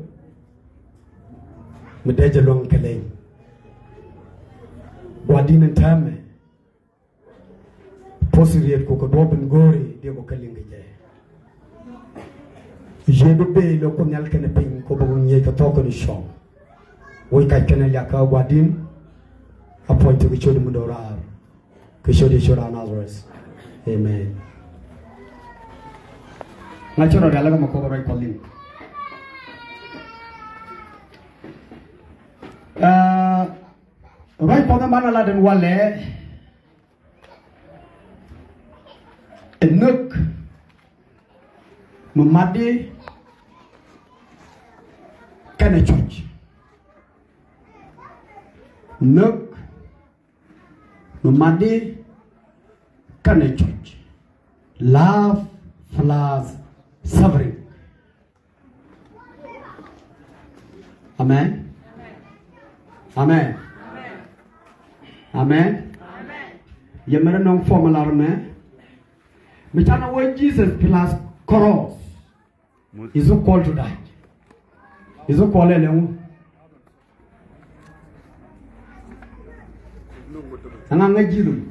Mi dee jɛ luäŋ kɛ leny. Gua̱di̱n in täämɛ. Poth riet ku kɛ duɔ̱ɔ̱p in go̱o̱ri diɛ kɔ kä liŋ kɛ jɛ. Yiëë bi bee lɛ Kuoth Nhial kɛnɛ piny kɔ bä kɔ ŋi̱eec kɛ thɔɔk kɛnɛ cuɔ̱ŋ. Wec kac kɛnɛ liak kä Gua̱di̱n. A puɔ̱ny ti kɛ ciöt mi do̱raar. Kɛ ciöt Yecu raan Nazareth. Amen. Ŋa ci rɔ rial lɛ kɛ mɛ kɔ bä ruac Kuɔth liŋ. Aa, ruac Kuɔth in banɛ lat in walɛ. Ɛ nhök mi matdi kɛnɛ cuc. Nhök mi matdi kɛnɛ cuc. Love plus suffering. Amen. Amen. Amen. Yɛ mɛrɛ nɔŋ formula mɛ. Mi canɛ wee Jesus plus cross is equal to die. Is equal ɛ lɛ ŋu. Ɛŋa ŋäc ji̱th mɔ?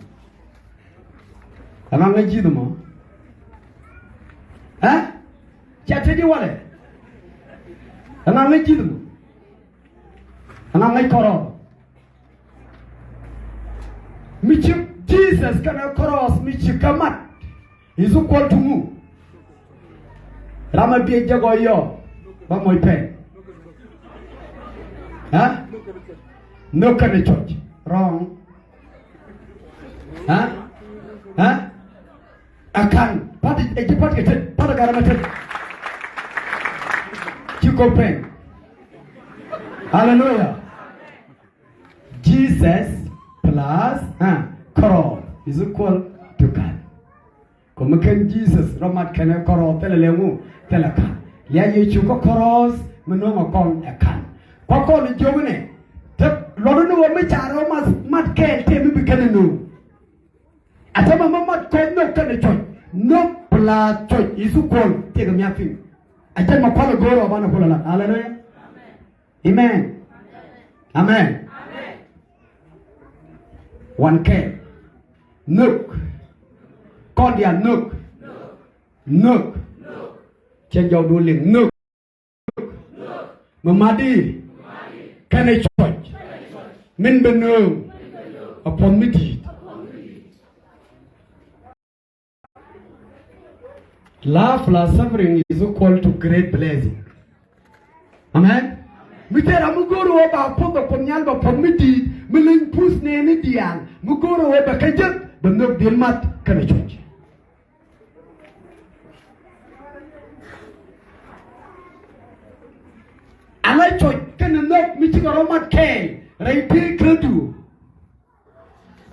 Ɛŋa ŋäc ji̱th mɔ? Ɛ? Ca te ji̱ walɛ? Ɛŋa ŋäc ji̱th mɔ? Ɛŋa ŋäc kɔrɔɔth? Mi ci Jesus kɛnɛ cross mi ci kä mat. Is equal to ŋu? Ram a biɛ jɛ gɔɔ yɔ ba mɔc pɛn. Ɛ? Nhök kɛnɛ cuc. Wrong. Ɛ? Ɛ? Ɛ ka̱n. Pat ɛ ji̱ pat kɛ tet. Pat ɛ gat ram ɛ tet. Ci kɔ pɛn. Hallelujah. Jesus plus, ah, cross is equal to ka̱n. Kɔ mi kɛn Jesus rɔ mat kɛnɛ cross thilɛ lɛ ŋu, thilɛ ka̱n. Liac Yecu kä cross mi no̱o̱ŋ ɛ kɔn ɛ ka̱n. Kua kɔn jiök inɛ. Te luɔt ni wä mi ca rɔ mat, mat kɛɛl tëë mi bi kɛn ɛ no̱o̱ŋ. A tämɛ mi mat kɔn nhök kɛnɛ cuc. Nhök plus cuc is equal tëëkɛ miak piŋ. A jɛn mɛ kualɛ go̱o̱r ɔ banɛ kulɛ lat. Hallelujah. Amen. Amen. Wan kɛ. Nhök. Kɔn diaal nhök. Nhök. Cɛ jɔw duun liŋ nhök. Mi mat di. kɛnɛ cuɔc min bɛ nööŋ a puɔ̱th mi di̱i̱t. Love plus suffering is equal to great blessing. Amen. Mi tëë ram mi go̱o̱r ɣöö ba puɔ̱th bɛ Kuoth Nhial bɛ puɔ̱th mi di̱i̱t mi leny puth nɛɛni diaal mi go̱o̱r ɣöö bɛ kɛ jek bɛ nhök dhil mat kɛnɛ cuɔc. Ala cuɔc kɛnɛ nhök mi cikɛ rɔ mat kɛɛl rɛy tëë kädu.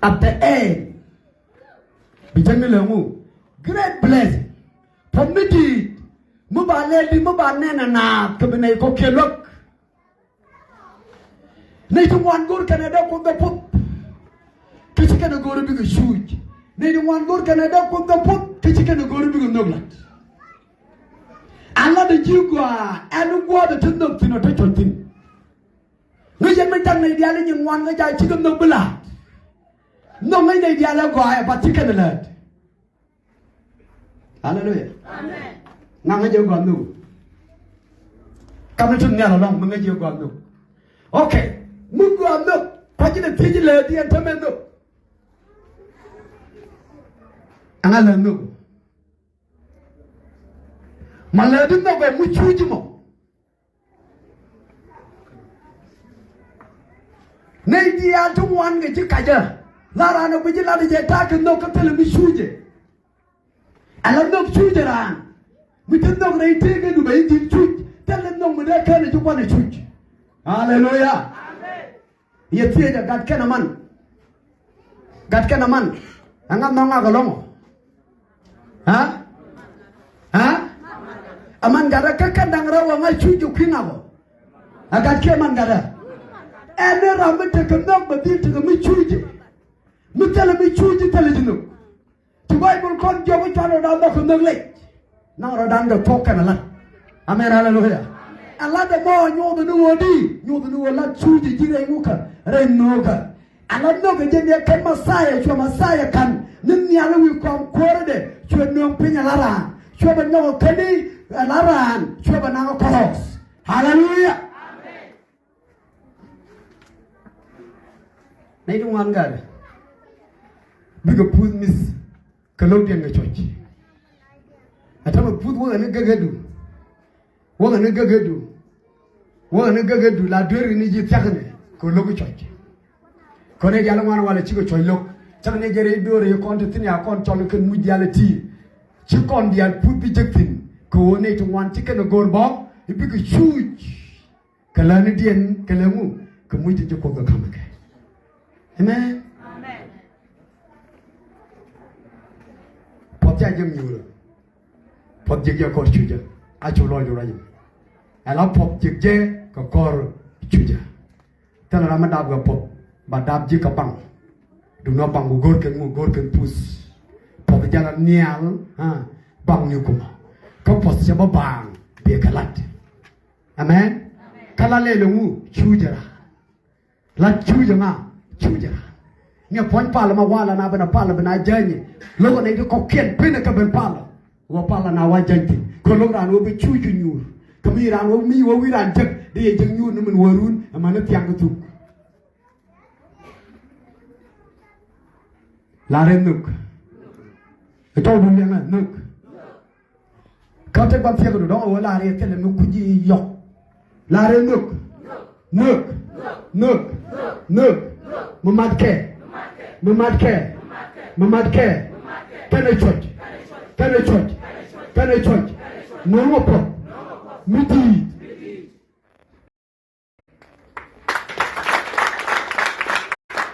At the end, bi jɛn ni lɛ ŋu? Great blessing. Puɔ̱th mi di̱i̱t mi ba lɛl di̱t mi ba nɛn ɛ naath kɛ bi nɛy kɔ̱kiɛn luäk. Nɛy ti ŋuan go̱o̱r kɛnɛ dee Kuoth bɛ puɔ̱th, kä ci kɛnɛ go̱o̱r bikɛ cuuc. Nɛy ti ŋuan go̱o̱r kɛnɛ dee Kuoth bɛ puɔ̱th, kä ci kɛnɛ go̱o̱r bikɛ nhök la̱t. A la̱t ɛ ji̱ gɔaa ɛn gua̱a̱th ɛ te nhök thi̱n ɔ te cuɔ̱c thi̱n. Ŋäc yɛn mi ja̱k nɛy diaal i̱ nyin ŋuan ŋäc a cikɛ nhök bi la̱a̱t. Nhök ŋäc nɛy diaal ɛ gɔaa ɛ bath ci kɛnɛ läät. Aleluya. Amen. Ŋa ŋäc jɛ gɔaa nhök? Kam ni tun nhial ɛlɔ̱ŋ mi ŋäc jɛ gɔaa nhök. Ok. Mi gɔaa nhök, kua̱c ji̱n ɛ thiec ji̱ läät diɛn tämɛ nhök. Ɛŋa läät nhök? Ma läät di nhök ɛ mi cuuc mɔ. Nɛy diaal ti ŋuan kɛ ji̱ kacä. La raan ɛ guic ji̱ lat jɛ ta̱a̱ kɛ nhök kä thilɛ mi cuucɛ. Ala nhök cuucɛ raan. Mi te nhök rɛy tëëkɛ du bɛ ji̱ dhil cuuc. Thilɛ nhök mi dee kɛn ɛ ji̱ kuan ɛ cuuc. Aleluya. Yɛ thiecä gat kɛn aman. Gat kɛn aman. Ɛŋa nhɔk ŋak ɛlɔ̱ŋ ɔ? Ha? Ha? Aman gatdä kä kɛn da̱ŋ rɛw ɛŋa cuc jɛ kui̱ ŋak ɔ? Ɛ gat kiɛ man gatdä. Ɛn ni ram mi tekɛ nhök bɛ dhil tekɛ mi cuc jɛ. Mi thilɛ mi cuc jɛ thilɛ ji̱ nhök. Ci Bayböl kɔn jiök i̱ cuarɛ rɔ̱dan nhɔk kɛ nhök lec. Naŋ rɔ̱dan kɛ thuɔ̱k kɛnɛ la̱t. Amen, aleluya. Ɛ la̱t ɛmɔ nyuɔth ni ɣöö di, nyuɔth ni ɣöö la̱t cuuc ji̱ rɛy ŋukä, rɛy nhökä. Ɛ la̱t nhök ɛ jɛn yɛ kɛn Mɛthia, cuɛ Mɛthia ka̱n ni nhial i̱ wi̱i̱ kɔam kuäärädɛ, cuɛ nööŋ piny ɛ la̱t raan, cuɛ bɛ nyɔk ɛ käni ɛ la̱t raan, cuɛ bɛ naŋ ɛ kɔrɔs. Aleluya. Nɛy ti ŋuan gatdɛ bikɛ puth mi̱th kɛ lo̱kdiɛn kɛ cuɔ̱c. Ɛ täämɛ puth wäkɛ ni gäkädu. Wäkɛ ni gäkädu. Wäkɛ ni gäkädu la dueeri ni ji̱ thia̱kni kɛ lo̱k cuɔ̱c. Kɔn i̱ diaal ŋuan walɛ cikɛ cuɔ̱c lo̱k. Cäŋ ni jɛ rɛy dueeri kɔn ti thi̱n ya kɔn cɔl kɛn muc diaal ɛ ti. Ci kɔn diaal puth bi jek thi̱n kɛ ɣöö nɛy ti ŋuan ci kɛn ɛ go̱o̱r bä i̱ bikɛ cuuc. Kɛ lätnidiɛn kɛ lɛ ŋu kɛ muc ti ji̱ Kuoth kɛ ka̱m kɛ. Amen. Puɔth ca jek nyuurä. Puɔth jek jɛ kɔr cucä. A cu lɔc ruac. Ɛla puɔth jek jɛ kɛ kɔr cucä. Thilɛ ram mi dap kɛ puɔth ba dap ji̱ kɛ baŋ. Duŋni ɔ baŋ ku go̱r kɛn ŋu go̱r kɛn puth. Puɔth jɛ la nhial baŋ ni kumɔ. Kä puɔth cɛ bä baŋ biɛ kɛ lat. Amen. Kä la lɛl ɛŋu cuucɛ ra. La cuucɛ ŋa cuucɛ ra. Ni puɔ̱ny palä ma walɛ na ben a palä ben a jänyɛ. Lo̱k nɛy ti kɔ̱kiɛn penɛ kä ben palä. Wä palä na wa jäny thi̱n. Kä lo̱k raan wä bi cuuc cu nyuur. Kä mi raan wä mi wä wi̱i̱ raan jek di yɛ jek nyuur ni min wä run ɛmɛ ni thiaŋ kä thuk. La rɛ nhök. Ɛ tɔ̱ dun liɛŋɛ nhök. Kä tek ba thiek du dɔ̱ŋ a wee la̱r yɛ thilɛ mi kui̱c i̱ yɔk. La̱r yɛ nhök. Nhök. Nhök. Nhök. Mi mat kɛ. Mi mat kɛ. Mi mat kɛ. Kɛnɛ cuɔ̱c. Kɛnɛ cuɔ̱c. Kɛnɛ cuɔ̱c. No̱o̱ŋ ɔ puɔ̱th mi di̱i̱t.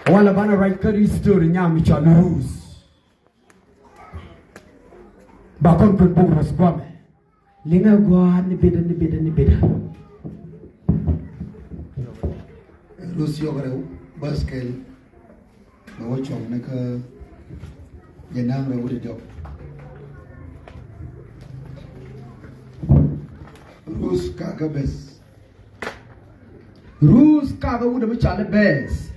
Walɛ banɛ ruac kä history nyam mi cɔal Ruth. Ba kɔn kuɛn bok Ruth guamɛ. Liŋɛ gua̱a̱r ni bidä ni bidä ni bidä. Ruth yɔk rɛw bäth kɛl. Bɛ wä cuɔ̱ŋ ni kä jɛ na̱a̱ŋ rɛw wi̱cdɛ diɔk. Ruth kakä beth. Ruth kakä wut mi cɔal i̱ Beth.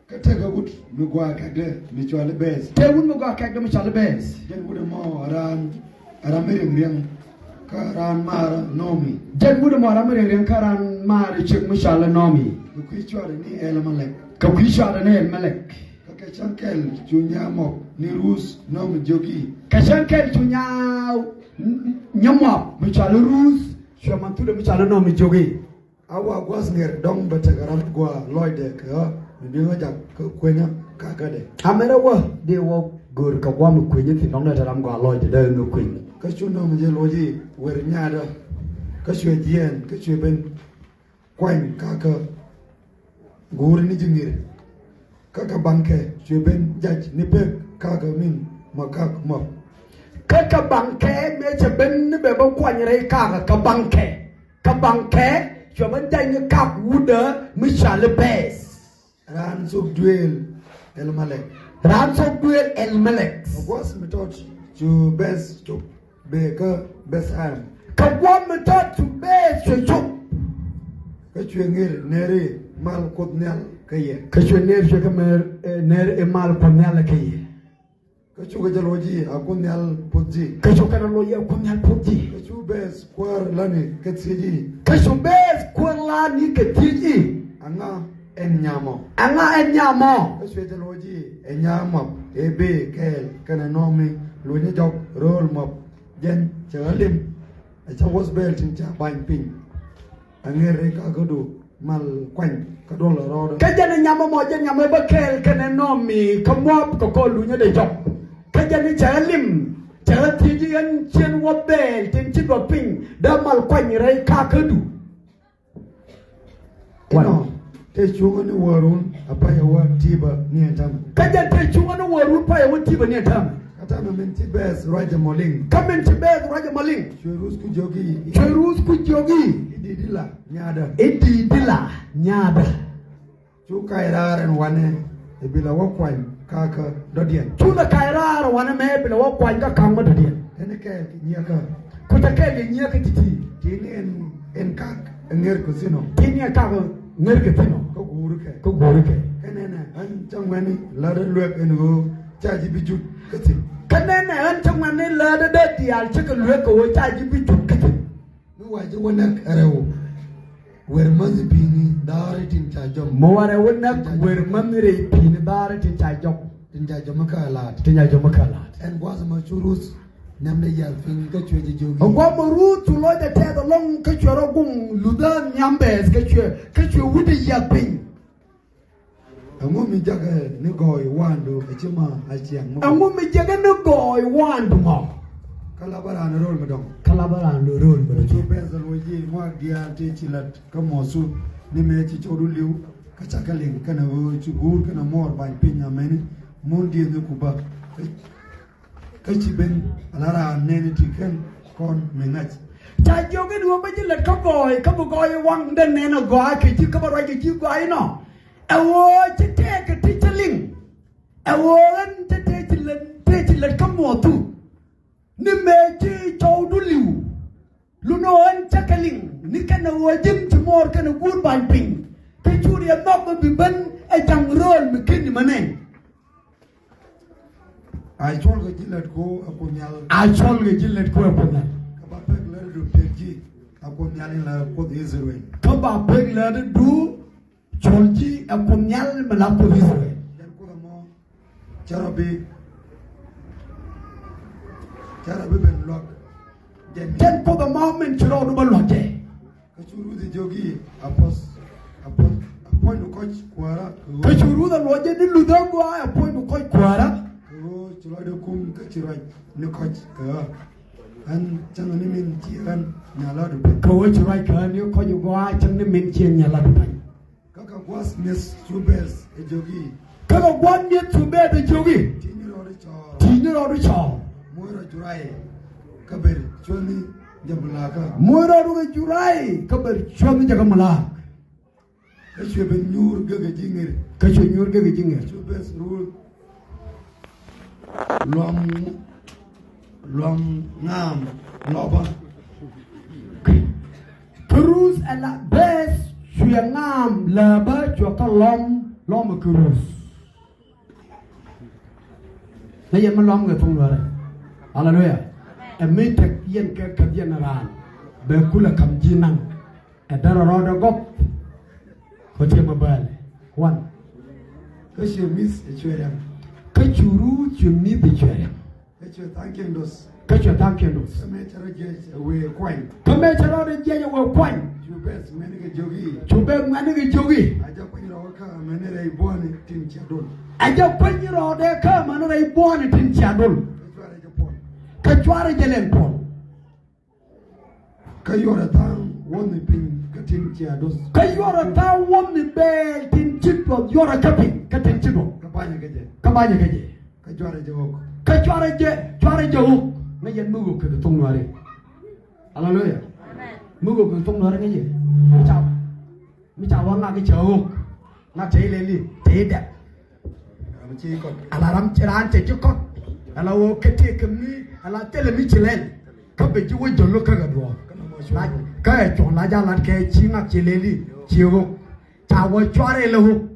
Kä tekɛ wut mi gɔaa kɛkdɛ mi cɔal i̱ Beth. Te wut mi gɔaa kɛkdɛ mi cɔal i̱ Beth. Jɛn wut ɛmɔ raan, raan mi riɛŋ riɛŋ kä raan maar Naomi. Jɛn wut ɛmɔ raan mi riɛŋ riɛŋ kä raan maar ciek mi cɔal i̱ Naomi. Kɛ kui̱ cuarɛ ni Ɛl-mɛ-lɛk. Kɛ kui̱ cuarɛ ni Ɛl-mɛ-lɛk. Kä kɛ cäŋ kɛl cu nyaa Muɔp ni Ruth nɔmɔ jiök i̱. Kɛ cäŋ kɛl cu nyaa nyaa Muɔp mi cɔal i̱ Ruth, cuɛ mɛ thukdɛ mi cɔal i̱ Nɔɔmi jiök i̱. A wä gua̱th ŋer dɔ̱ŋ bɛ tekɛ ram gɔaa lɔcdɛ kɛ ɣä mi bi ɣä jak kä kuenyä kakädɛ. Amäni wä dee wä gör kɛ gua̱a̱th mi kuenyä thi̱n dɔ̱ŋ dee te ram gɔaa lɔcdɛ dee ɣä kueny. Kä cu nɔmɔ jɛ luɔc i̱ wer nyaadä. Kä cuɛ jiɛɛn kä cuɛ ben kuany kakä guuri ni ji̱ ŋir. Kä kɛ baŋkɛ cuɛ ben jac ni pek kakä min ma kak mɔ. Kä kɛ baŋkɛ mëë cɛ ben ni bɛ bä kuany rɛy kakä kɛ baŋkɛ. Kɛ baŋkɛ cuɛ ben jac ni kak wutdä mi cɔal i̱ Bɛɛth. Raan thok duëël Ɛl-mɛ-lɛk. Raan thok duëël Ɛl-mɛ-lɛk. Kɛ gua̱th mi tɔt cu Bɛɛth cop. Bëë kä Bɛth-ɛlɛm. Kɛ gua̱a̱th mi tɔt cu Bɛɛth cuɛ cop. Kä cuɛ ŋer ner i̱ mal Kuoth Nhial kä yɛ. Kä cuɛ ner cuɛ kä mer, eh, ner i̱ mal Kuoth Nhial kä yɛ. Kä cukɛ jɛ luɔc i̱ a Kuoth Nhial puɔth ji̱. Kä cukɛ jɛ luɔc i̱ a Kuoth Nhial puɔth ji̱. Kä cu Bɛɛth kuäär lani kɛ thiec i̱. Kä cu Bɛɛth kuäär lani kɛ thiec i̱. Aŋa ɛn nyamɔ. Aŋa ɛn nyamɔ. Kä cuɛ jɛ luɔc i̱ ɛ nyaa Muɔp ëë bëë kɛɛl kɛnɛ Nɔɔmi lunyä jɔk rööl Muɔp. Jɛn cɛ ɣä lim ɛ cä wuɔth bɛɛl tin ca bany piny. Ɛ ŋer rɛy kakädu mal kuany kä duɔl ɛ rɔɔdä. Kä jɛn ɛ nyamɔ mɔ jɛn nyamɔ bä kɛɛl kɛnɛ Nɔɔmi kä Muɔp kɛ kɔr lunyä dee jɔk. Kä jɛn cɛ ɣä lim cɛ ɣä thiec i̱ ɣän cien wuɔth bɛɛl tin ci duɔth piny dee mal kuany rɛy kakädu. Inɔ te cuŋä ni wäärun a payɛ wä ti̱i̱bä ni ɛn täämɛ. Kä jɛn te cuŋä ni wäärun payɛ wä ti̱i̱bä ni ɛn täämɛ. Kä täämɛ min ci Bɛɛth ruacɛ mɔ liŋ. Kä min ci Bɛɛth ruacɛ mɔ liŋ. Cuɛ Ruth ku jiök i̱. Cuɛ Ruth ku jiök i̱. I̱ di̱i̱t i̱ la nyaadä. I̱ di̱i̱t i̱ la nyaadä. Cu kac raar ɛn wanɛ i̱ bi la wä kuany kakä dɔ̱diɛn. Cu lɛ kac raar ɛn wanɛ mɛ i̱ bi la wä kuany kä ka̱m kä dɔ̱diɛn. Teni kɛɛl kɛ nyiɛkä. Ku te kɛɛl kɛ nyiɛkä ti̱ti̱. Tini ɛn, ɛn kak ɛ ŋer kɛ thi̱n ɔ. Tini ɛn kak ɛ ŋer kɛ thi̱n ɔ. Kä guurikɛ. Kä guurikɛ. Kä nɛnɛ ɣän cä ŋuɛ̈ni lätdä luek ɛn ɣöö ca ji̱ bi jut kä thi̱n. Kä nɛnɛ ɣän cä ŋuɛ̈ni lätdä dee diaal cä kɛ luek kɛ ɣöö ca ji̱ bi jut kä thi̱n. Mi wa ji̱ wä näk ɛ rɛw. Wer mäth i̱ pi̱i̱ni dhaari tin ca jɔm. Mi wa rɛw wä näk wer mäth i̱ rɛy pi̱i̱ni dhaari tin ca jɔm. Tin ca jɔm kä laat. Tin ca jɔm kä laat. Ɛn gua̱th mɔ cu Ruth nhiamdɛ yiath piny kä cuɛ jɛ jiök i̱. Ɛ gua̱th mɔ Ruth cu lɔcdɛ tɛth ɛlɔ̱ŋ kä cuɛ rɔ guŋ luthä nhiam Bɛɛth kä cuɛ, kä cuɛ wutdɛ yiath piny. Ɛŋu mi jäkɛ ni gɔɔy wandu ɛ ci ma a ciaŋ mi? Ɛŋu mi jäkɛ ni gɔɔy wandu mɔ? Kä la bä raan rööl mi dɔ̱ŋ. Kä la bä raan rööl mi dɔ̱ŋ. Cu Bɛɛth luɔc i̱ ŋuak diaal tëë ci lät kä muɔthu ni mëë ci cɔwdu li̱w kä cakɛ liŋ kɛnɛ ɣöö ci guur kɛnɛ muɔɔr ba̱ny piny amäni mun diëëthni ku bä. Kä, kä ci ben ala raan nɛɛni ti kɛn kɔn mi ŋa̱c. Ca jiök in ɣöö bä ji̱ lät kä gɔɔy kä bi gɔɔy waŋdɛ nɛn ɛ gɔaa kɛ ji̱ kä bä ruac kɛ ji̱ gɔaa inɔ. Ɛ ɣöö ci tëëkɛ ti cä liŋ. Ɛ ɣöö ɣän cä tëë ci lät, tëë ci lät kä muɔthu. Ni mëë ci cɔwdu li̱w. Lun ɣän cä kɛ liŋ ni kɛn ɛ ɣöö ji̱n ci muɔɔr kɛnɛ guur ba̱ny piny. Kä cu riɛm nhɔk mi bi ben ɛ ja̱ŋ rööl mi ken ni mänɛ. A cɔl kɛ ji̱ lät ko ɛ Kuoth Nhial. A cɔl kɛ ji̱ lät ko ɛ Kuoth Nhial. Kä ba pek lätdu pek ji̱ ɛ Kuoth Nhial in la Kuoth Israel. Kä ba pek lätdu cɔl ji̱ ɛ Kuoth Nhial mi la Kuoth Israel. Jɛn Kuoth ɛmɔ cɛ rɔ bi, cɛ rɔ bi ben luäk jɛ mi. Jɛn Kuoth ɛmɔ min ci rɔɔdu bä luäk jɛ. Kä cu Ruth jiök i̱ a puɔth, a puɔth, a puɔ̱nydu kɔc kuäärä. Kä cu Ruth ɛ luɔc jɛ ni luthä gɔaa a puɔ̱nydu kɔc kuäärä. Kɛ ɣöö ci lɔcdɛ kum kä ci ruac ni kɔc kɛ ɣä. Ɣän cäŋ ni min ci ɣän nya lätdu pa̱ny. Kɛ ɣöö ci ruac kɛ ɣä ni kɔc gɔaa cäŋ ni min ci ɣän nya lätdu pa̱ny. Kä kɛ gua̱th mi̱eth cu Bɛɛth ɛ jiök i̱. Kä kɛ gua̱th mi̱eth cu Bɛɛth ɛ jiök i̱. Ti̱i̱ni rɔɔdu cɔɔl. Ti̱i̱ni rɔɔdu cɔɔl. Moc rɔ Juray kä ber cuäthni jɛ mulakä. Moc rɔɔdu kɛ Juray kä ber cuäthni jɛ kä mulak. Kä cuɛ ben nyuur gek ɛ ji̱ ŋer. Kä cuɛ nyuur gek ɛ ji̱ ŋer. Cu Bɛɛth Ruth luam, luam ŋaam lɔpä. Kä Ruth ɛ la Bɛɛth cuɛ ŋaam lääpä cuɛ kä lɔm, lɔm ɛ kä Ruth. Nɛ yɛn mi lɔm kɛ thuŋ luäärä. Aleluya. Ɛ mi tek yɛn kɛ käth yɛn raan bɛ kulɛ ka̱m ji̱ naŋ. Ɛ därɛ rɔɔdɛ gɔp. Kɔ tiɛm a bäl. Wan. Kä cuɛ mi̱th ɛ cuɛ riaŋ. Kä cu Ruth cuɛ mi̱th ɛ cuɛ riaŋ. Kä cuɛ tha̱a̱ŋ kiɛn do̱th. Kä cuɛ tha̱a̱ŋ kiɛn do̱th. Kä mëë cɛ rɔ jiɛc ɛ wëë kuany. Kä mëë cɛ rɔ jiɛc ɛ wëë kuany. Cu bɛth ŋuɛ̈ni kɛ jiök i̱. Cu bɛth ŋuɛ̈ni kɛ jiök i̱. A jɛ kuany rɔɔdɛ kä amäni rɛy buɔ̱ni tin cia dol. A jɛ kuany rɔɔdɛ kä amäni rɛy buɔ̱ni tin cia dol. Kä cuarɛ jɛ puɔl. Kä cuarɛ jɛ lɛn puɔl. Kä yuɔrɛ tha̱a̱ŋ wuɔ̱thni piny kä tin cia do̱th. Kä yuɔrɛ tha̱a̱ŋ wuɔ̱thni bɛɛl tin ci duɔth yuɔrɛ kä piny kä tin ci duɔth. Kä banyɛ kä jɛ. Kä banyɛ kä jɛ. Kä cuarɛ jɛ ɣöök. Kä cuarɛ jɛ, cuarɛ jɛ ɣöök. Ŋäc yɛn mi ɣöök kɛ kɛ thoŋ Nuääri. Aleluya. Amen. Mi ɣöök kɛ kɛ thoŋ Nuääri ŋäc yɛ. Mi ca, mi ca wä ŋak i̱ cɛ ɣöök. Ŋak te i̱ lɛli, te i̱ dɛp. Ala ram ci raan cɛ ji̱ kɔt. Ala ɣöö kɛ tëëkɛ mi, ala thilɛ mi ci lɛl. Kä bɛ ji̱ wä jɔl kä kɛ duɔ̱ɔ̱r. Kä ɛ cuɔ̱ŋ la ja̱ lat kɛ ci ŋak ci lɛli ci ɣöö. Ca wä cuarɛ lɛ ɣöö.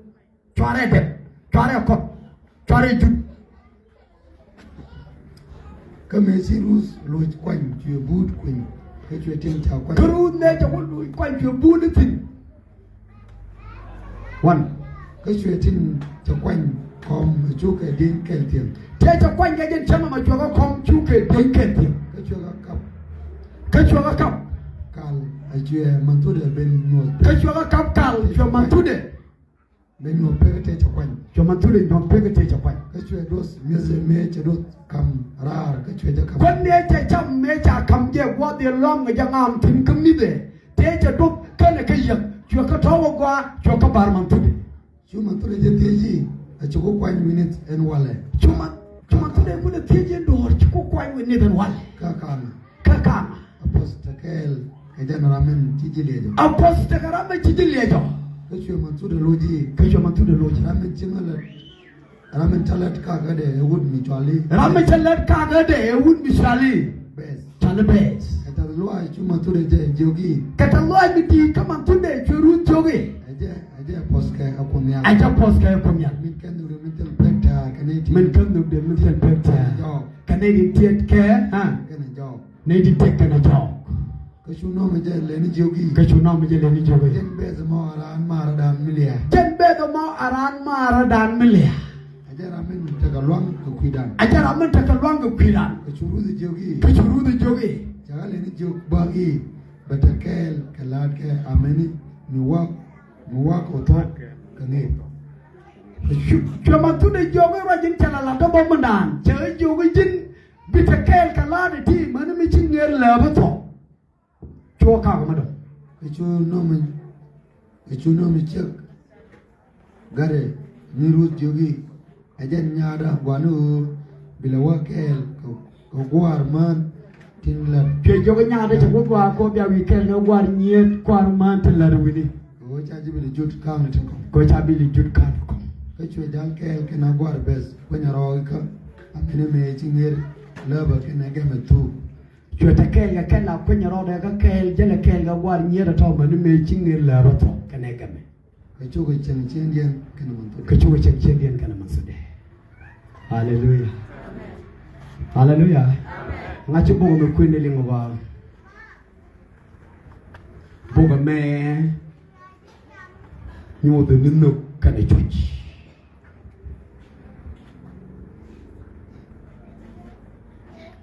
Cuarɛ dɛp. Cuarɛ kɔt. Cuarɛ jut. Kä mëë ci Ruth loc kuany cuɛ buut kuany. Kä cuɛ tin ca kuany. Kä Ruth mëë cɛ wä loc kuany cuɛ buut ni thi̱n. Wan. Kä cuɛ tin cɛ kuany kɔm cukɛ dieny kɛl thiɛŋ. Tëë cɛ kuany kɛ jɛn cäŋ ɛmɔ cuɛ kɛ kɔm cukɛ dieny kɛl thiɛŋ. Kä cuɛ kɛ kap. Kä cuɛ kɛ kap. Kal a cuɛ manthudɛ ben nyuɔth. Kä cuɛ kɛ kap kal cuɛ manthudɛ. Ben nyuɔth pek tëë cɛ kuany. Cuɛ manthudɛ nyuɔth pek tëë cɛ kuany. Kä cuɛ duɔth mi̱eth mëë cɛ duɔth kam raar kä cuɛ jɛ kam. Kuän mëë cɛ cam mëë ca kam jɛ gua̱th yɛ lɔ̱ŋ jɛ ŋa̱a̱m thi̱n kä mi̱thɛ. Tëë cɛ duɔth kɛnɛ kä yiäk cuɛ kä tɔ̱w ɛ gɔaa cuɛ kä bar manthudɛ. Cu manthudɛ jɛ thiec i̱ a cu kä kuany wi̱nith ɛn walɛ. Cu man, cu manthudɛ kulɛ thiec i̱ duɔ̱ɔ̱r cu kä kuany wi̱nith ɛn walɛ. Kä ka̱n. Kä ka̱n. A puɔth tekɛɛl kɛ jɛn ram min ci ji̱ liɛcɔ. A puɔth tekɛ ram min ci ji̱ liɛcɔ. Kä cuɛ manthudɛ loc i̱. Kä cuɛ manthudɛ loc. Ram min ci ŋä lät. Ram in cä lät kakädɛ ɛ wut mi cuali. Ram in cä lät kakädɛ ɛ wut mi cuali. Beth. Cuali Beth. Kɛ tɛth luaac cu manthudɛ jɛ jiök i̱. Kɛ tɛth luaac mi di̱i̱t kä manthudɛ cu Ruth jiök i̱. Ɛ jɛ, ɛ jɛ puɔth kɛ ɛ Kuoth Nhial. Ɛ jɛ puɔth kɛ ɛ Kuoth Nhial. Min kɛn dhukdɛ min thil pek tɛ̈r kɛ nɛy ti. Min kɛn dhukdɛ min thil pek tɛ̈r. Jɔɔk. Kɛ nɛy ti tiɛt kɛ, ha? Kɛnɛ jɔɔk. Nɛy ti tiɛt kɛnɛ jɔɔk. Kä cu nɔmɛ jɛ lɛni jiök i̱. Kä cu nɔmɛ jɛ lɛni jiök i̱. Jɛn Beth mɔ a raan maaradan mi lia̱a̱. Jɛn Beth mɔ a raan maaradan mi lia̱a̱. A jɛn ram min tekɛ luaŋ kɛ kui̱dan. A jɛn ram min tekɛ luaŋ kɛ kui̱dan. Kä cu Ruth jiök i̱. Kä cu Ruth jiök i̱. Cɛ ɣä lɛni jiök bä i̱ bɛ te kɛɛl kɛ la̱a̱tkɛ amäni mi wak, mi wak ɔ thuɔ̱k kɛ ŋeeth. Kä cu, cuɛ manthudɛ jiök i̱ ruac in cɛ la la̱t däbä mindan. Cɛ ɣä jiök i̱ ji̱n bi te kɛɛl kɛ la̱a̱t ɛ ti mäni mi ci ŋeeth lääpä thuɔ̱k. Cuɔ kak mi dɔ̱ŋ. Kɛ cu nömi, kɛ cu nömi ciek. Gatdɛ mi Ruth jiök i̱ ɛ jɛn nyaatdä gua̱ni ɣöö bi lɛ wä kɛɛl kɛ, kɛ gua̱a̱r mään tin la̱t. Cuɛ jiök nyaatdä cɛ wä gua̱a̱r kɔ bia wi̱i̱ kɛɛl kɛ gua̱a̱r nyiet gua̱a̱r mään tin la̱t wi̱ni. Kɛ ɣöö ca ji̱ bi lɛ jut ka̱n tin kɔ̱ŋ. Kɛ ɣöö ca bi lɛ jut ka̱n tin kɔ̱ŋ. Kä cuɛ jal kɛɛl kɛnɛ gua̱a̱r Beth kuenyɛ rɔɔk ikä. Amäni mëë ci ŋer lääpä kɛnɛ gɛmɛ thuuk. Cuɛ te kɛɛl kɛ kɛn la kueny rɔɔdɛ kä kɛɛl jälɛ kɛɛl kɛ gua̱a̱r nyiet ɛ tɔ̱ mäni mëë ci ŋer lääpä thuɔ̱k kɛnɛ gɛmɛ. Kɛ cukɛ cieŋ ciëŋdiɛn kɛnɛ män thudɛ. Kɛ cukɛ cieŋ ciëŋdiɛn kɛnɛ män thudɛ. Aleluya. Aleluya. Ŋa̱c ci bok mi kuën ni liŋ ɔ ba. Bok ɛmɛ nyuuth ni nhök kɛnɛ cuc.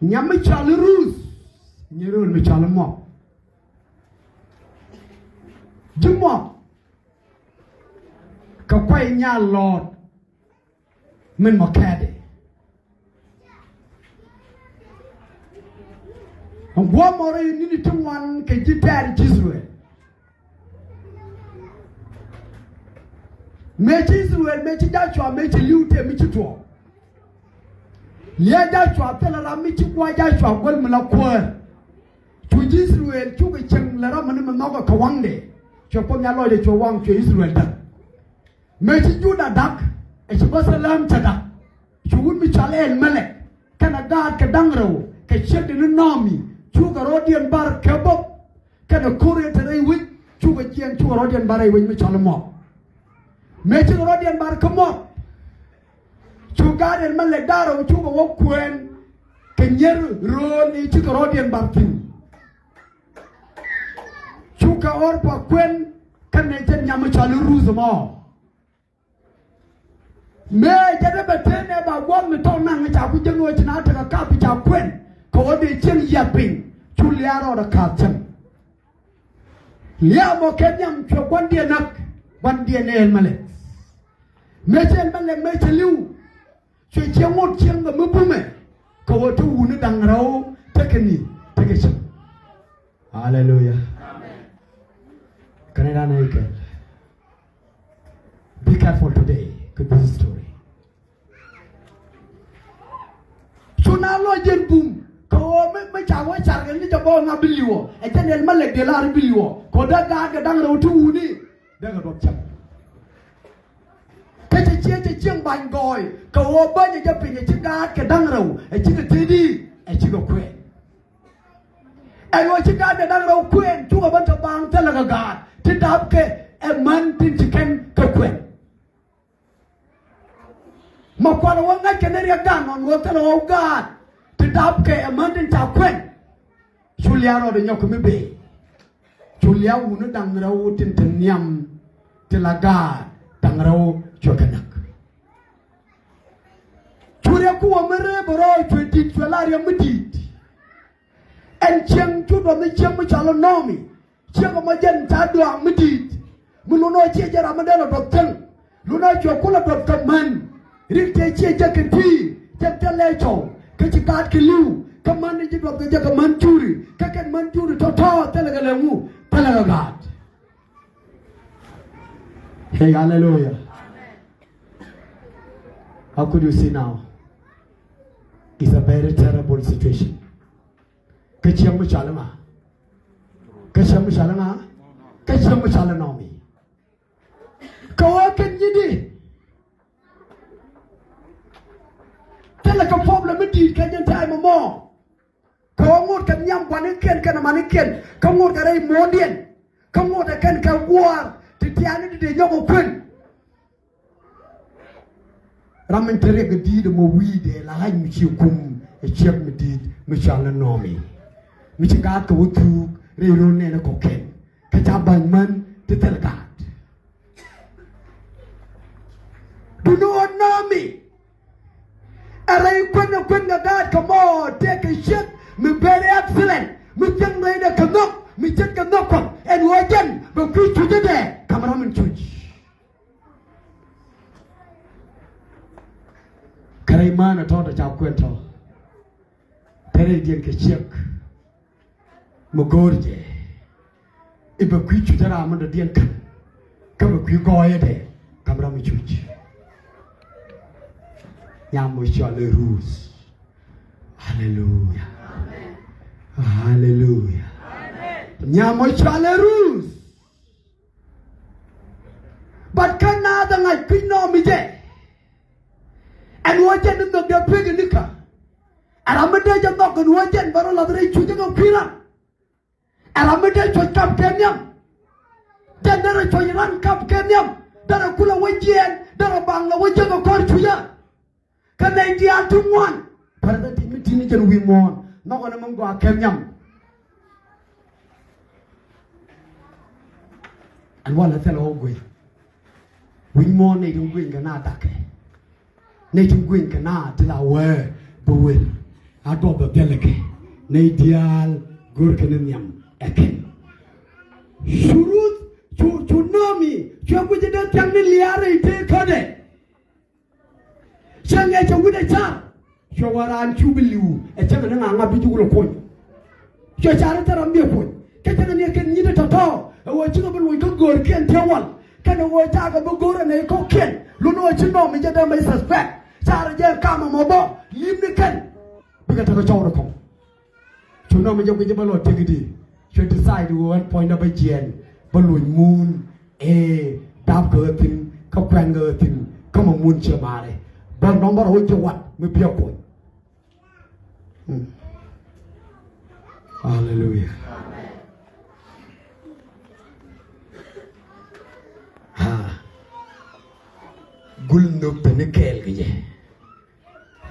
Nyam mi cɔal i̱ Ruth, nyi rööl mi cɔal i̱ Muɔp. Ji̱ Muɔp kɛ kuay nyal lɔɔt min mɔ kɛɛdi. Ɛn guɔ̱ɔ̱r mɔ rɛy ni̱ni ti ŋuan kɛ ji̱ tɛ̈r ji̱ Israel. Mëë ci Israel, mëë ci Joshua, mëë ci li̱w tëë mi ci tuɔɔk. Lia̱a̱ Joshua thilɛ ram mi ci gua̱a̱ Joshua guäl mi la kuäär. Cu ji̱ Israel cukɛ cieŋ lɛ ram mi ni mi nhɔkɛ kɛ waŋdɛ. Cuɛ Kuoth Nhial lɔcdɛ cuɛ waŋ cuɛ Israel da̱k. Mëë ci Juda da̱k, ɛ ci Bɛthlɛm cɛ da̱k. Cu wut mi cɔal Ɛl-mɛ-lɛk kɛnɛ gaatkɛ da̱ŋ rɛw kɛ ciekdɛ ni Nɔ-ɔmi cukɛ rɔ̱diɛn bar kɛ bo̱k kɛnɛ ko̱r ëë te rɛy wec cukɛ jiɛɛn cukɛ rɔ̱diɛn bar rɛy wec mi cɔl i̱ Muɔp. Mëë cikɛ rɔ̱diɛn bar kä Muɔp cu gaat Ɛl-mɛ-lɛk da̱ŋ rɛw cukɛ wä kuɛɛn kɛ nyier rööl i̱ cikɛ rɔ̱diɛn bar thi̱n. Cukɛ Ɔrpa kuɛn Kä nɛy jɛn nyam mi cɔal i̱ Ruth ɛmɔ. Mëë jɛn ɛ bɛ tëë nɛ ba gua̱a̱th mi tɔ̱ naŋ ca ku jiäk ni ɣöö ci na tekɛ kap ca kuɛn kɛ ɣöö dee cieŋ yiath piny. Cu lia̱a̱ rɔɔdɛ ka̱a̱th cäŋ. Lia̱a̱ mɔ kɛ nhiam cuɛ gua̱ndiɛn näk, gua̱ndiɛn ɛ Ɛl-mɛ-lɛk. Mëë cɛ Ɛl-mɛ-lɛk mëë cɛ li̱w. Cuɛ cieŋ ŋot cieŋ kɛ mi bumɛ kɛ ɣöö te wuni da̱ŋ rɛw tekɛ ni tekɛ cieŋ. Aleluya. Amen. Kɛn i̱ dan ɛ kɛl. Be careful today kɛ this story. Cu na lɔc jɛn bum kɛ ɣöö mi, mi ca wä car kɛ ni jɛ bä ŋa bi li̱wɔ. Ɛ jɛn Ɛl-mɛ-lɛk dee lar i̱ bi li̱wɔ kɛ ɣöö dee gaat kɛ da̱ŋ rɛw ti wuni. Dee kɛ duɔth cäŋ. Kä cɛ ciek cɛ cieŋ ba̱ny gɔɔy kɛ ɣöö bänyɛ jɛ piny ɛ ci gaat kɛ da̱ŋ rɛw ɛ cikɛ tëëdi ɛ cikɛ kuɛn. Ɛn ɣöö ci gaat kɛ da̱ŋ rɛw kuɛn cukɛ ben te baaŋ thilɛ kɛ gaat ti dapkɛ ɛ män tin ci kɛn kɛ kuɛn. Ma kualɛ wä ŋa̱ckɛ ni riɛk dan nɔn ɣöö thilɛ ɣɔw gaat ti dapkɛ ɛ män tin ca kuɛn. Cu lia̱a̱ rɔɔdɛ nyɔk kɛ mi bëë. Cu lia̱a̱ wuni da̱ŋ rɛw tin te nhiam ti la gaat da̱ŋ rɛw cuɛ kɛ näk. Cu riɛk ku wä mi ree bɛ rɔɔd cuɛ di̱t cuɛ la riɛk mi di̱i̱t. Ɛn cieŋ cu duɔth ni cieŋ mi cɔal i̱ Nɔɔmi. Ciek ɛmɔ jɛn ca duaak mi di̱i̱t. Mi lunɔ ciɛ jɛ ram mi dee lɔ duɔth cäŋ. Lunɔ cuɛ kulɛ duɔth kɛ män. Rik tëë ciɛ jɛ kɛ ti̱i̱ jɛ thilɛ cɔw kä ci gaat kɛ li̱w. Kä män ni ji̱ duɔth kɛ jɛ kɛ män curi kä kɛn män curi tɔ̱tɔ̱ thilɛ kɛ lɛ ŋu thilɛ kɛ gaat. Hey, hallelujah. How could you see now? It's a very terrible situation. Kä ciɛŋ mi cɔal i̱ ŋa? Kä ciɛŋ mi cɔal i̱ ŋa? Kä ciɛŋ mi cɔal i̱ Nɔɔmi. Kɛ ɣöö kɛn nyi di thilɛ kɛ problem mi di̱i̱t kɛ jɛn ta̱a̱ mɔmɔ. Kɛ ɣöö ŋot kɛ nhiam gua̱nikiɛn kɛnɛ manikiɛn kä ŋot kɛ rɛy muɔ̱ɔ̱ndiɛn. Kä ŋot ɛ kɛn kɛ gua̱a̱r ti tiaani ti dee nyɔk ɛ kuën. Ram in te riɛk kɛ di̱i̱t ɛmɔ wi̱i̱dɛ la ɣa̱c mi ci kum ɛ ciek mi di̱i̱t mi cɔal ni Nɔɔmi. Mi ci gaat kɛ wä thuuk rɛy ro̱l nɛɛni kɔ̱kiɛn kä ca ba̱ny män ti thil gaat. Duŋni ɣöö Nɔɔmi ɛ rɛy kuën ɛ kuën kɛ gaat kɛ mɔ tëëkɛ ciek mi very excellent mi thiäŋ rɛydɛ kɛ nhök mi ce̱tkɛ nhök Kuɔth ɛn ɣöö jɛn bɛ kui̱ cucädɛ ka̱m ram in cuc. Kä rɛy män ɛ tɔ̱ tɔ ca kuɛn tɔ te rɛydiɛn kɛ ciek mi go̱o̱r jɛ i̱ bɛ kui̱ cucä ram mi dɔ̱diɛn ka̱m kä bɛ kui̱ gɔɔyädɛ ka̱m ram mi cuc. Nyam mɔ cɔal i̱ Ruth. Haleluya. Haleluya. Nyam mɔ cɔal i̱ Ruth. But kä naath ɛ ŋa̱c kui̱c Nɔɔmi jɛ. Ɛn ɣöö jɛn ni nhök dee pek ɛ nikä. Ɛ ram mi dee jɛ nhɔk ɛn ɣöö jɛn bɛ rɔ lath rɛy cucä kɛ kui̱ ram. Ɛ ram mi dee cuɔ̱c kap kɛ nhiam. Jɛn derɛ cuɔ̱c ran kap kɛ nhiam. Derɛ kulɛ wä jiɛɛn derɛ baŋ lɛ wä jiäk ɛ kɔr cucä. Kä nɛy diaal ti ŋuan. Pärɛ kä ti mi ti̱n ni jɛn wi̱i̱ muɔ̱ɔ̱n nhɔkɛ ni mi gɔaa kɛ nhiam. Ɛn walɛ thilɛ wä gueny. Wi̱i̱ muɔ̱ɔ̱n nɛy ti gueny kɛ na dakɛ. Nɛy ti gueny kɛ na ti la wee bi wel. A duɔth bɛ thilɛ kɛ nɛy diaal go̱o̱rkɛ ni nhiam ɛ kɛn. Cu Ruth cu cu Nɔɔmi cuɛ guic dee thiaŋ ni lia̱a̱ rɛy tëë kädɛ. Cäŋ ɛ cɛ wi̱cdɛ car. Cuɛ wä raan cu bi li̱w ɛ cäŋ ni ŋa̱ ŋa̱ bi cuk lɛ kuny. Cuɛ car i̱ thil ram biɛ kuny kä cäŋ ni ɛ kɛn nyi̱t ɛ tɔ̱tɔ̱. Ɛ ɣöö cikɛ bi luny kä göörkiɛn tiee wal kɛn ɛ ɣöö cakɛ bi go̱o̱r ɛ nɛy kɔ̱kiɛn. Lun ɣöö ci Nɔɔmi jɛ dee mɛ suspect. Car ɛ jɛ kam ɛmɔ bä li̱m ni kɛn. Bikɛ tekɛ cɔw ni kɔŋ. Cu Nɔɔmi jɛ guic jɛ bä lɔ tëkdi. Cuɛ decide ɣöö ɛn puɔ̱nydä bä jiɛɛn bä luny muun. Ee, dap kɛ ɣä thi̱n kä kuɛn kɛ ɣä thi̱n kä mɔ muun ciɛ maari. Bä nɔmɔ rɔ wä ji̱ wat mi biɛ kuɔny. Mm. Haleluya. Ha. Gul nhök te ni kɛɛl kɛ jɛ.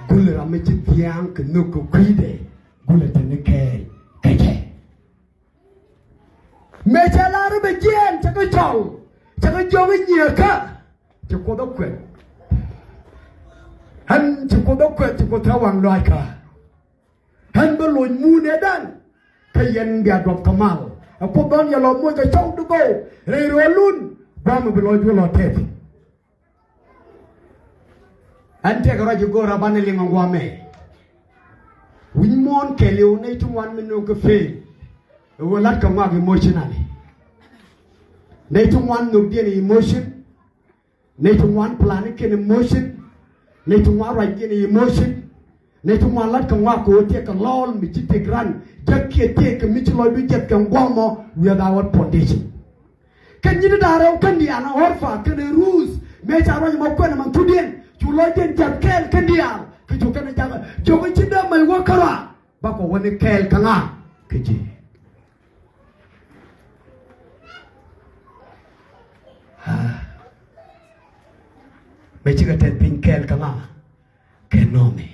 Gul ram mi ci thia̱a̱ŋ kɛ nhök kɛ kui̱dɛ. Gul te ni kɛɛl kɛ jɛ. Mëë cɛ lar bɛ jiɛɛn cɛ kɛ cɔl, cɛ kɛ jiɔk i̱ nyiëëkä. Ci Kuoth ɛ kuɛth. Ɣän ci Kuoth ɛ kuɛth, ci Kuoth te waŋ lɔaac kä. Ɣän bä loc muunɛ dan kä yɛn bia duɔth kɛ mal. Ɛ Kuoth dɔ̱ŋ yɛ lɔ moc kɛ cɔw di go̱o̱k rɛy röölun. Gua̱a̱m bi lɔc wä lɔ tɛth. Ɣän tëëkɛ ruac i̱ go̱o̱r a banɛ liŋ ɛ gua̱a̱mɛ. Wi̱c muɔ̱ɔ̱n kɛɛliw nɛy ti ŋuan mi nööŋ kɛ fail. Ɛ ɣöö la̱t kɛ ŋɔak emotionally. Nɛy ti ŋuan nhökdiɛn ɛ emotion. Nɛy ti ŋuan planikiɛn ɛ emotion. Nɛy ti ŋuan ruacdiɛn ɛ emotion. Nɛy ti ŋuan la̱t kɛ ŋɔak kɛ ɣöö tiɛɛk kɛ lɔɔl mi ci tëk ran. Jäkiɛ tiɛɛk kɛ mi ci lɔcdu jiɛth kɛ ŋuɔ̱mɔ without foundation. Kɛn nyin ti da̱ŋ rɛw kɛn diaal, Orpa kɛnɛ Ruth, mëë ca ruac mɔ kuɛn ɛmɛ thudiɛn, cu lɔcdiɛn jiath kɛɛl kɛn diaal, kɛ cu kɛn jakä, jiök i̱ ci dee mɛy wä kärɔa, bakɔ wä ni kɛɛl kä ŋa? Kä ji̱. Ah. Mëë cikɛ tɛth piny kɛɛl kä ŋa? Kɛ Naomi.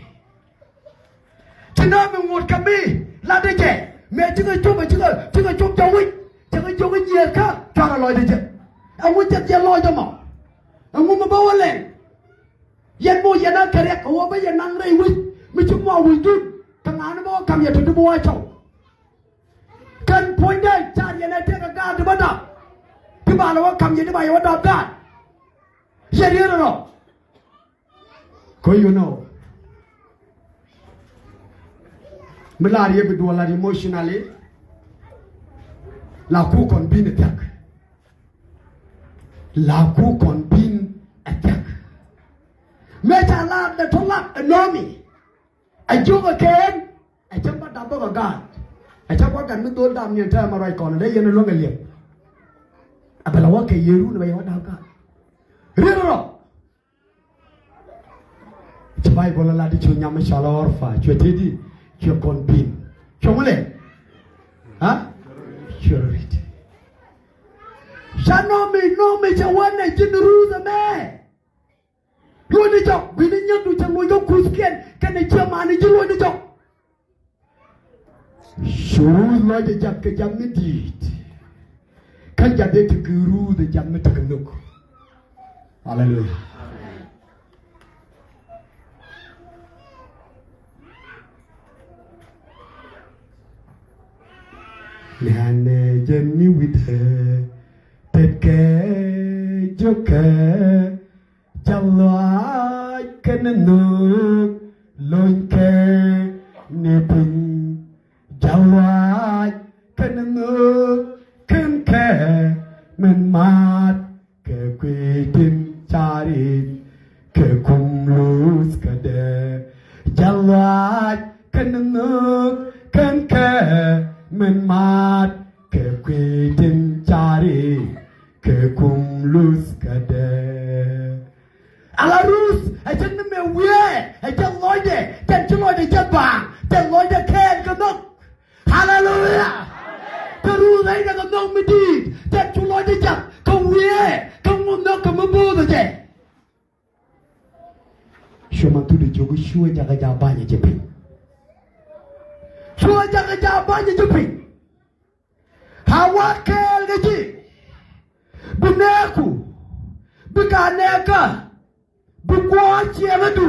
Ci Naomi ŋot kɛ mi latdä jɛ. Mëë cikɛ cop, cikɛ, cikɛ cop jɛ wi̱c. Cikɛ jiök i̱ nyiëëkä, cuarɛ lɔcdä jɛ. Ɛŋu jɛ jɛ lɔcdä mɔ? Ɛŋu mi bä wä lɛŋ? Yɛn mi wä yɛn a kɛ riɛk, kɛ wä bä yɛn naŋ rɛy wi̱c mi ci muaak wi̱cdun. Kɛ ŋa̱ni bä wä ka̱m yɛ tɔ̱ ti bi wä cɔw. Kɛn puɔ̱nydä car yɛn ɛ tëëkɛ gaat ti bä dap. Ti ba lɛ wä ka̱m yɛ ti ba yɛ wä dap gaat. Yɛ riet rɔ. Kɛ you know, mi lar yɛ bi duɔl lat emotionally. La ku kɔn bin ɛ thiak. La ku kɔn bin ɛ thiak. Mëë ca lar dee tɔ lak ɛ Naomi. A jiök ɛ kɛn. Ɛ cä bä dap bä kɛ gaat. Ɛ cä kua̱r gat mi dhol dap niɛn tɛmɛ ruac kɔn dee yɛn ɛ luäŋ ɛ liɛp. A bɛ la wä kɛ yɛn run bɛ yɛ wä dap gaat. Riet rɔ. Ci Bayböl a lat i̱ cu nyam i̱ cɔal Orpa, cuɛ tëëdi, cuɛ kɔn bin. Cuɛ ŋu lɛ? Ha? Cuɛ rɔ rit. Ca Naomi, Naomi cɛ wä nɛ ji̱n Ruth ɛmɛ. Luɔ̱c ni jɔk, gui̱ni nyäkdu cɛ luɔ̱c kä kuthkiɛn kɛnɛ ciɛ mani ji̱ luɔ̱c ni jɔk. Cu Ruth lɔcdɛ jiath kɛ jiath mi di̱i̱t. Kä jiath dee tekɛ Ruth ɛ jiath mi tekɛ nhök. Aleluya. Nɛnɛ jɛn ni wi̱dɛ tetkɛ jiökɛ. Jal lɔaac kɛnɛ nhök lony kɛ ni piny. Jal lɔaac kɛnɛ nhök kɛn kɛ min maat kɛ kui̱ tin carit kɛ kum luth kädɛ. Jal lɔaac kɛnɛ nhök kɛn kɛ min maat kɛ kui̱ tin carit kɛ kum luth kädɛ. Ala Ruth ɛ cä ni mɛ wiee ɛ cä lɔcdɛ, cɛn ci lɔcdɛ cä baaŋ, cɛn lɔcdɛ kɛɛl kɛ nhök. Haleluya. Kɛ Ruth ɛ inɛ kɛ nhök mi di̱i̱t, cɛn cu lɔcdɛ jath kɛ wiee kɛ ŋu nhök kɛ mi bo̱o̱th ɛ jɛ. Cuɛ man thut ɛ jiök i̱ cuɛ jakä ja̱ ba̱nyɛ ji̱ piny. Cuɛ jakä ja̱ ba̱nyɛ ji̱ piny. A wa kɛɛl kɛ ji̱ bi nɛɛku, bi ka nɛɛkä, bi gua̱a̱th ciɛŋädu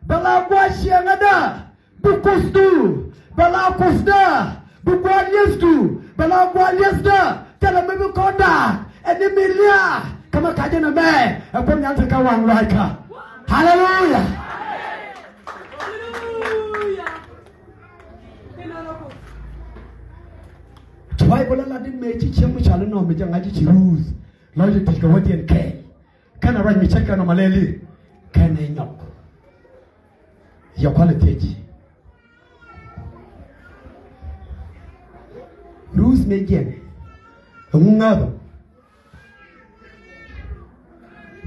bɛ la gua̱a̱th ciɛŋädä, bi kuthdu bɛ la kuthda, bi gua̱a̱th li̱ethdu bɛ la gua̱a̱th li̱ethdä. Thilɛ mi bi kɔn da̱a̱k ɛn ni mi lia̱a̱ kä mi ka̱cä nɛmɛ. Ɛ Kuoth Nhial te kä waŋ lua̱a̱ckä. Haleluya. Ci Bayböl a lat i̱ mëë ci cieŋ mi cɔal i̱ Naomi jɛ ŋa̱c i̱ ci Ruth lɔcdɛ ti̱c kɛ wädiɛn kɛɛl. Kɛnɛ ruac mi cä kɛn ɔ malɛli kɛnɛ nyɔk. Yɛ kualɛ thiec. Ruth mëë jiɛn ɛŋu ŋääth ɔ?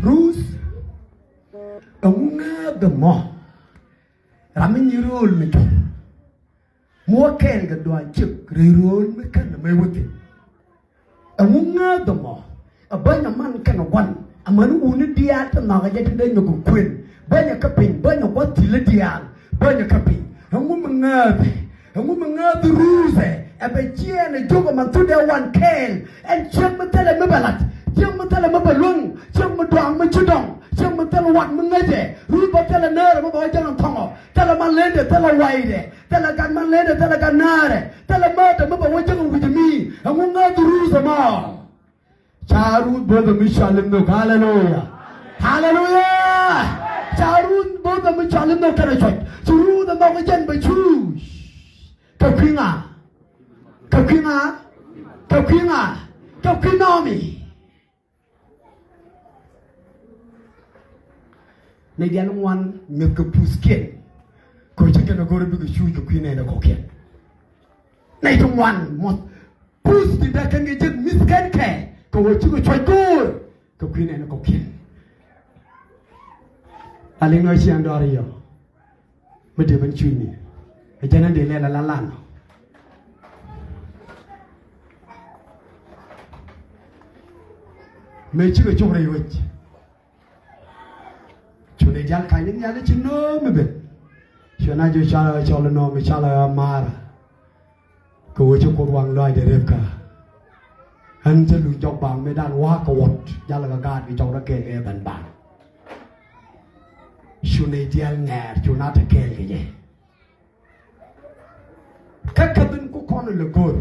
Ruth ɛŋu ŋääth ɛmɔ? Ram mi nyi rööl mi kɛn. Mi wä kɛɛl kɛ dua̱a̱n ciek rɛy rööl mi kän ɛmɛ wä thi̱n. Ɛŋu ŋääth ɛmɔ? Ɛ bäny aman kɛnɛ gua̱n amäni wutni diaal ti nhɔakɛ jɛ tin dee nyɔk kɛ kuën. Bänyɛ kä piny, bänyɛ gua̱th thi̱li diaal, bänyɛ kä piny. Ɛŋu mi ŋääth ɛ? Ɛŋu mi ŋääth Ruth ɛ? Ɛ bɛ jiɛɛn ɛ jiök ɛ man thundɛ wan kɛɛl. Ɛn ciek mi thilɛ mi bɛ lat, ciek mi thilɛ mi bɛ luäŋ, ciek mi duaŋ mi ci dɔŋ, ciek mi thilɛ wat mi ŋäcɛ. Ruth bɛ thilɛ nääri mi bɛ wä jäŋ ɛn thɔŋɔ, thilɛ man lendɛ, thilɛ waydɛ, thilɛ gat man lendɛ, thilɛ gat nääri, thilɛ määtdɛ mi bɛ wä jäŋ ɛn wi̱c mi. Ɛŋu ŋäth Ruth ɛmɔ? Ca Ruth bo̱o̱th ɛ mi cɔal in nhök. Haleluya. Haleluya. Ca Ruth bo̱o̱th ɛ mi cɔal in nhök kɛnɛ cuɔc. Ci Ruth ɛ nhɔk ɛ jɛn bɛ cuuc. Kɛ kui̱ ŋa? Kɛ kui̱ ŋa? Kɛ kui̱ ŋa? Kɛ kui̱ Naomi. Nɛy diaal ŋuan mi̱eth kɛ puthkiɛn. Kɛ ɣöö ci kɛn ɛ go̱r bikɛ cuuc kɛ kui̱ nɛɛni kɔ̱kiɛn. Nɛy ti ŋuan muɔth puth ti dee kɛn kɛ jek mi̱thkɛn kɛ, kɛ ɣöö cikɛ cuɔ̱c go̱o̱r kɛ kui̱ nɛɛni kɔ̱kiɛn. A liŋ nɔ ciɛŋ dɔ̱ɔ̱r yɔ. Mi dee ben cucni ɛ jɛn ɛn dee lɛl ala lan. Mëë cikɛ cop rɛy wec. Cu nɛy diaal ka̱ny ni nhial i̱ ci nöömi ben. Cu na jɛ cɔl, cɔl nöömi cɔl ɛ Mara. Kɛ ɣöö ci Kuoth waŋ lɔaacdɛ Ribka. Ɣän cä luny jɔk baŋ mëëdan wa̱a̱ kɛ wuɔ̱t jalɛ kɛ gaat kɛ jɔk rɔ kɛɛl kɛ ben baŋ. Cu nɛy diaal ŋɛɛr cu na te kɛɛl kɛ jɛ. Kä kä ben ku kɔn lɛ go̱r.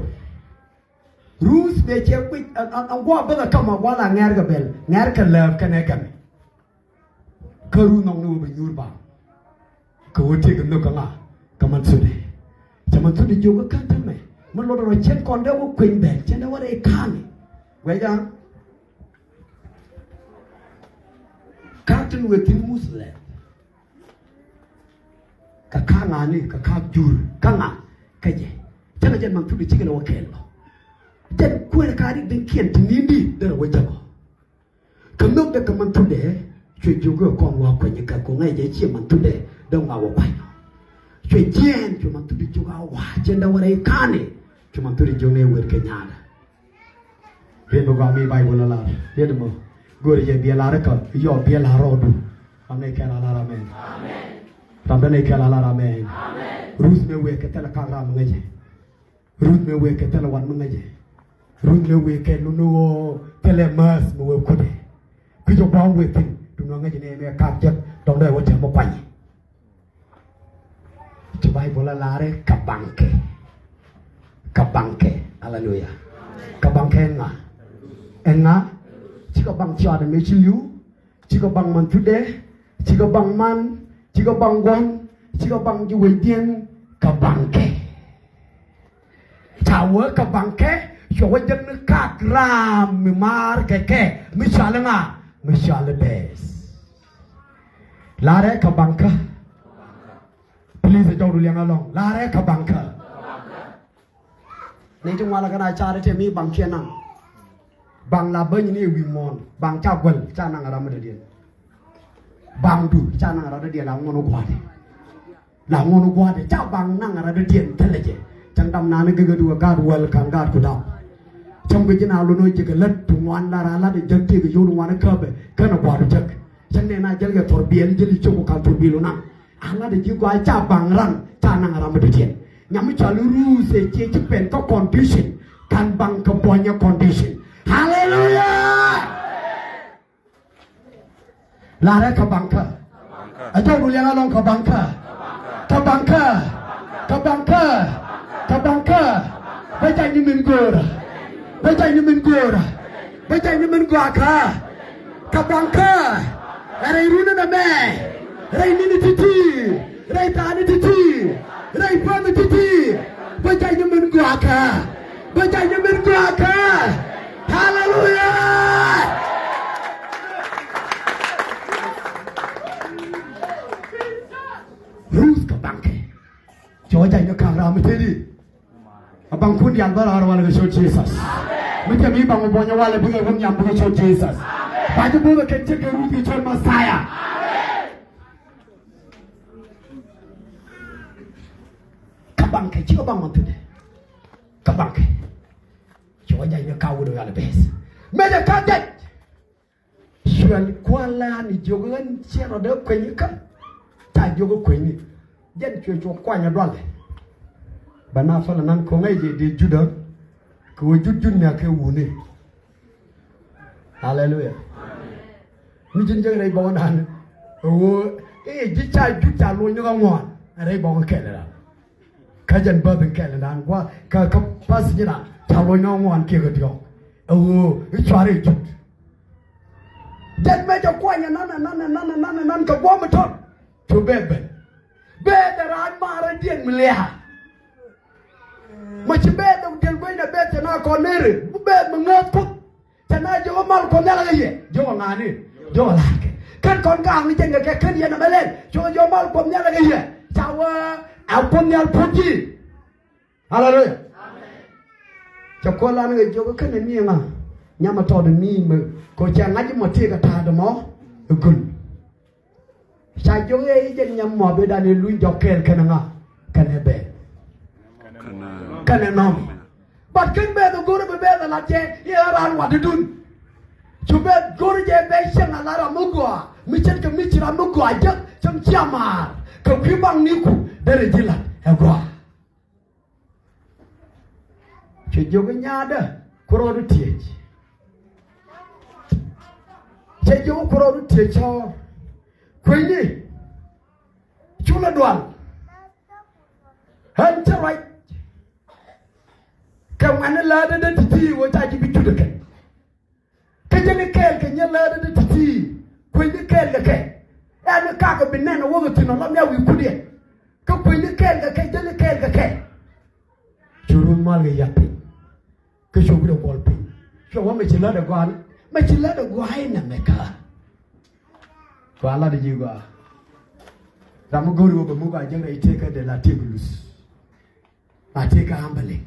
Ruth bɛ cɛ guic ɛn, ɛn, ɛn gua̱a̱ bäkɛ kä ma gua̱a̱ la ŋɛɛr kɛ bɛl, ŋɛɛr kɛ lääp kɛnɛ kɛmɛ. Kä Ruth nhɔk ni wä bɛ nyuur ba. Kɛ wä tëëk nhök kä ŋa? Kä man thundɛ. Cɛ man thundɛ jiök kä kä tämɛ. Mi luɔt rɔ cɛn kɔn dee wä kueny bɛl, cɛn dee wä rɛy ka̱a̱ni. Guɛc a. Ka̱a̱k tin wëë thi̱n Muthɛ. Kɛ ka̱a̱k ŋa̱a̱ni, kɛ ka̱a̱k jur, kä ŋa? Kä jɛ. Cä kɛ jɛn man thundɛ cikɛ lɛ wä kɛɛl bä. Jɛn kuëër ka̱a̱k rik di̱ŋkiɛn ti ni̱n di derɛ wä jäk ɔ. Kɛ nhök dee kɛ man thundɛ, cuɛ jiök ɛ kɔn wa kueny kä kɛ ŋäc jɛ ciɛ man thundɛ dee ŋa wä kuany. Cuɛ jiɛɛn, cuɛ man thundɛ jiök a wa, cɛn dee wä rɛy ka̱a̱ni, cuɛ man thundɛ jiök ni wër kɛ nyaadä. Riet mi gɔaa mi Baibol a lar, riet mɔ. Go̱o̱rɛ jɛ biɛ lar kä, yɔ biɛ lar rɔɔdu. Ram nɛy kɛl a lar amen. Ram nɛy kɛl a lar amen. Ruth mëë wëë kɛ thilɛ ka̱a̱k ram mi ŋäcɛ. Ruth mëë wëë kɛ thilɛ wan mi ŋäcɛ. Ruth mëë wëë kɛ luni ɣöö thilɛ määth mi wëë kutdɛ. Kui̱c ɔ gua̱a̱m wëë thi̱n, duundɛ ŋäcɛ ni ɛmɛ ka̱a̱k jek, dɔ̱ŋ dee wä tɛm mi kuany. Ci Baibol a lar i̱ kɛ baŋkɛ. Kɛ baŋkɛ. Aleluya. Kɛ baŋkɛ ɛn ŋa? Ɛn ŋa? Cikɛ baŋ ciaatdɛ mëë ci li̱w. Cikɛ baŋ man thundɛ. Cikɛ baŋ man. Cikɛ baŋ gua̱n. Cikɛ baŋ ji̱ wecdiɛn. Kɛ baŋkɛ. Ca wee kɛ baŋkɛ, cuɛ wä jäk ni ka̱a̱k ram mi maar kɛ kɛ, mi cɔal i̱ ŋa? Mi cɔal i̱ bɛɛth. Larɛ kɛ baŋkä. Please, ɛ jɔwdu liɛŋ ɛlɔ̱ŋ. Larɛ kɛ baŋkä. Ni ti ŋualä kɛn a car i̱ te mi baŋ kiɛ naŋ. Baŋ la bäny ni ɛ wi̱i̱ muɔ̱ɔ̱n. Baŋ ca guäl, ca naŋ ɛ ram mi dɔ̱diɛn. Baŋdu, ca naŋ ɛ ram dɔ̱diɛn la ŋuɔ̱n wä gua̱a̱dɛ. La ŋuɔ̱n gua̱a̱dɛ ca baŋ naŋ ɛ ram dɔ̱diɛn thilɛ jɛ. Cäŋ dam naan gɛgɛ duɛ gaat wäl ka̱n gaat ku dap. Cäŋ bi ji̱ naan lon ɣä jɛ kɛ lät ti ŋuan la raa lat ɛ jäk tëëk ɛ yio̱w ni ŋuan ɛ käpɛ känɛ gua̱a̱du jek. Cäŋ nɛn a jäl kɛ thɔr biɛl jäl i̱ cop kɛ ka̱n thɔr biɛl wä naŋ. A lat ɛ ji̱ gɔaa ca baŋ ran ca naŋ ɛ ram dɔ̱diɛn. Nyam mi cɔal i̱ Ruth ɛ ciɛ ci pɛn kä condition. Ka̱n baŋ kɛ buɔ̱nyɛ condition. Haleluya. Larɛ kɛ baŋkä. Ɛ jɔwdu liɛŋ ɛlɔ̱ŋ kɛ baŋkä. Kɛ baŋkä. Kɛ baŋkä. Kɛ baŋkä. Bä jany ni min göörä. Bä jany ni min göörä. Bä jany ni min gɔaakä. Kɛ baŋkä. Ɛ rɛy runi nɛmɛ. Rɛy nini ti̱ti̱. Rɛy thaani ti̱ti̱. Rɛy päni ti̱ti̱. Bä jany ni min gɔaakä. Bä jany ni min gɔaakä. Haleluya. Ruth kɛ baŋkɛ. Cɛ wä jany ni ka̱a̱k ram mi tëëdi. A baŋkun diaal bä raar walɛ kɛ ciöt Jesus. Mi jɛ mi baŋ buɔ̱nyɛ walɛ bikɛ wun nyam bikɛ ciöt Jesus. Ba ji̱ bo̱o̱th ɛ kɛn ce̱tkɛ Ruth kɛ ciöt Mɛthia. Kä baŋkɛ, cikɛ baŋ man thundɛ. Kä baŋkɛ. Ci wä jany ni ka wut ɣal beth. Mëë jɛ ka jɛc. Cuɛl kua̱l la ni jiök ɣän ciɛ rɔ dee kueny kä. Ca jiök kueny ni. Jɛn cuɛ cuɔ kuany a dualɛ. Bɛ na fäl nan ko̱ŋ ɛ jɛ dee Judä kɛ ɣöö Jud Jud nia kɛ wuni. Aleluya. Mi ji̱n jek rɛy bɔŋ nan ɛ ɣöö i̱ ji̱ ca Jud ca luny ni kä ŋuan rɛy bɔŋ kɛl ran. Kä jɛn bäth in kɛl ran gua kä kä pa̱th ji̱ ran ca luny ni kä ŋuan kiɛ kä diɔ̱k ɛ ɣöö i̱ cuarɛ Jud. Jɛn mɛ jɛ kuany ɛnan ɛnan ɛnan ɛnan ɛnan kɛ guɔ̱m mi tɔt. Cu bɛth ben. Bɛth ɛ raan maarɛ diɛn mi lia̱a̱. Ma ci bɛth ɛ diɛn guecnɛ bɛth cɛ na kɔn neri. Bi bɛth mi ŋääth Kuoth. Cɛ na jiök ɛ mal Kuɔth Nhial ɛ kɛ yɛ. Jiök ɛ ŋa̱a̱ni. Jiök ɛ la̱rkɛ. Kɛn kɔn gaak ni jɛn kɛ kɛ kɛn yɛn ɛmɛ lɛl. Cuɛ jiök ɛ mal Kuɔth Nhial ɛ kɛ yɛ. Ca wee ɛ Kuoth Nhial puɔ̱t ji̱. Aleluya. Cɛ kuɔl an kɛ jiök kä nɛ mi ŋa nyam a tɔt mi mɛ kɛ cɛ ŋa̱c mɔ tëëk a ta̱a̱t mɔ. Ɛ gul. Ca jiök i̱ jɛn nyam mɔ bi dan i̱ luny jɔk kɛɛl kɛnɛ ŋa kɛnɛ bɛth. Kɛnɛ nɔm. But kɛn bɛth ɛ go̱r bi bɛth ɛ lat jɛ i̱ ɛ raan wat idun. Cu bɛth go̱r jɛ bɛ cieŋ a la ram mi gɔaa mi ce̱tkɛ mi ci ram mi gɔaa jek cäŋ cia maar kɛ kui̱ baŋ niku derɛ ji̱ lat ɛ gɔaa. Cɛ jiök i̱ nyaadä ku rɔɔdu tiec. Cɛ jiök i̱ ku rɔɔdu tiec cɔɔr. Kui̱ni cu lɛ dual. Ɣän cä ruac kɛ ŋuɛ̈tni läätdä dee ti̱ti̱ ɣöö ca ji̱ bi jut ɛ kɛn. Kä jäli kɛɛl kɛ nyɛ läätdä dee ti̱ti̱ kuecni kɛɛl kɛ kɛ. Ɛn kakɛ bi nɛn ɛ wäkɛ thi̱n ɔ lam ya wi̱i̱ kut yɛn. Kä kuecni kɛɛl kɛ kɛ jäli kɛɛl kɛ kɛ. Cu Ruth mal kɛ yath piny. Kä cu wi̱cdɛ guɔl piny. Cuɛ wä mɛ ci lät ɛ gɔaa ni mɛ ci lät ɛ gɔaa inɛ mɛ kä. Gɔaa lat ji̱ gɔaa. Ram mi go̱o̱ri wä bɛ mi gɔaa jäŋ rɛy tëëkä dee la tëëk luth. A tëëkä ambali.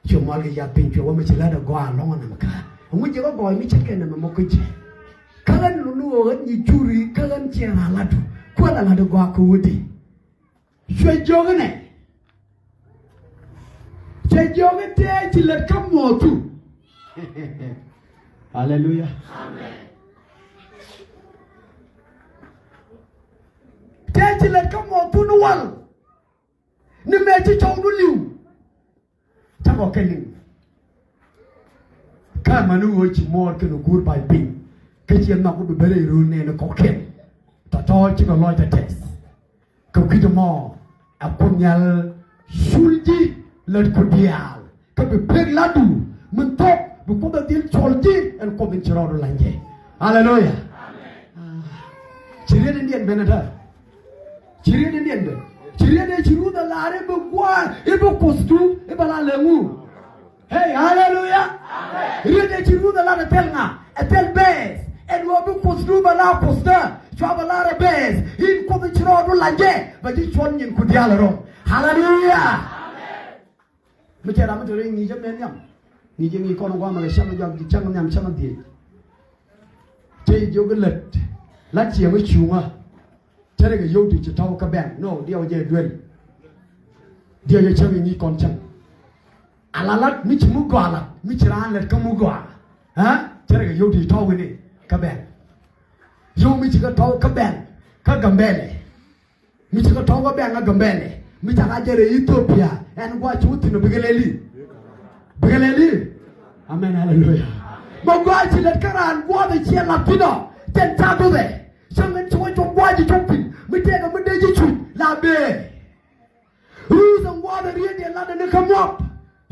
Cuɛ mual kɛ yath piny cuɛ wä mi ci lät ɛ gɔaa lɔ̱ŋ ɛnɛ mɛ kä. Ɛŋu ji̱ kä gɔɔy mi ce̱tkɛ nɛmɛ mɔ kä ji̱. Kä ɣän lulu ɣöö ɣän nyi juri kä ɣän ciɛ ran latdu. Kuäär ɛ lat ɛ gɔaa kɛ wädi. Cuɛ jiök inɛ. Cuɛ jiök i̱ tëë ci lät kä muɔ̱ɔ̱thu. Aleluya. Tëë ci lät kä muɔ̱ɔ̱thu ni wal. Ni mëë ci cɔwdu li̱w. Cä kɔ kɛ liŋ. Kä amäni ɣöö ci muɔɔr kɛnɛ guur ba̱ny piny. Kä ciɛ nhɔk bi ben rɛy rööl nɛɛni kɔ̱kiɛn. Tɔ̱tɔ̱ cikɛ lɔc tɛtɛth. Kɛ kui̱c ɛmɔ ɛ Kuoth Nhial cul ji̱ lät ku diaal. Kä bi pek latdu min thok bi Kuoth ɛ dhil cɔl ji̱ ɛn Kuoth in ci rɔɔdu lany jɛ. Aleluya. Ci riet in diɛn ben ɛ tää. Ci riet in diɛn ben. Ci riet in ci Ruth ɛ lar i̱ bi gua̱a̱ i̱ bi Kuothdu i̱ bɛ la lɛ ŋu. Hey, aleluya. Riet in ci Ruth ɛ lar ɛ thil ŋa? Ɛ thil bɛɛth. Ɛn ɣöö bi Kuothdu bɛ la Kuothdä. Cua bɛ lar ɛ bɛɛth. In Kuoth in ci rɔɔdu lany jɛ bɛ ji̱ cuɔl nyin ku diaal ɛ rɔ̱. Aleluya. Mi cɛ ram mi te rɛy ŋi̱i̱cä mɛ nhiam. Ŋi̱i̱cä ŋi̱i̱c kɔn guamɛ kɛ cäŋ jɔak ji̱ cäŋ nhiam cäŋ dhiec. Cɛ jiök i̱ lät la ciɛŋ i̱ cuŋä. Cä rɛ kɛ yio̱w ti ci tɔ̱w kä bɛŋ. No, diɛw jɛ duel. Diɛw jɛ cäŋ i̱ ŋi̱i̱c kɔn cäŋ. Ala lat mi ci mi gɔaa lat mi ci raan lät kä mi gɔaa. Ɛ cä rɛ kɛ yio̱w ti ci tɔ̱w wi̱ni kä bɛŋ. Yio̱w mi ci kä tɔ̱w kä bɛŋ kä Gambɛlɛ. Mi ci kɛ tɔ̱w kä bɛ̈ŋ kä Gambɛlɛ mi ca ka jɛ rɛy Ithiopia ɛn gua̱c ci wä thi̱n ɔ bikɛ lɛli. Bikɛ lɛli. Amen, aleluya. Mɛ gua̱c ci lät kä raan gua̱a̱th ɛ ciɛ la̱th thi̱n ɔ. Cɛn ca duthɛ cäŋ ɛn ci wä cɔk gua̱c ci cɔk thi̱n mi tëëkɛ mi dee ji̱ cuc la bëë. Ruth ɛn gua̱a̱th ɛ riet yɛ lat ɛn kä muɔp.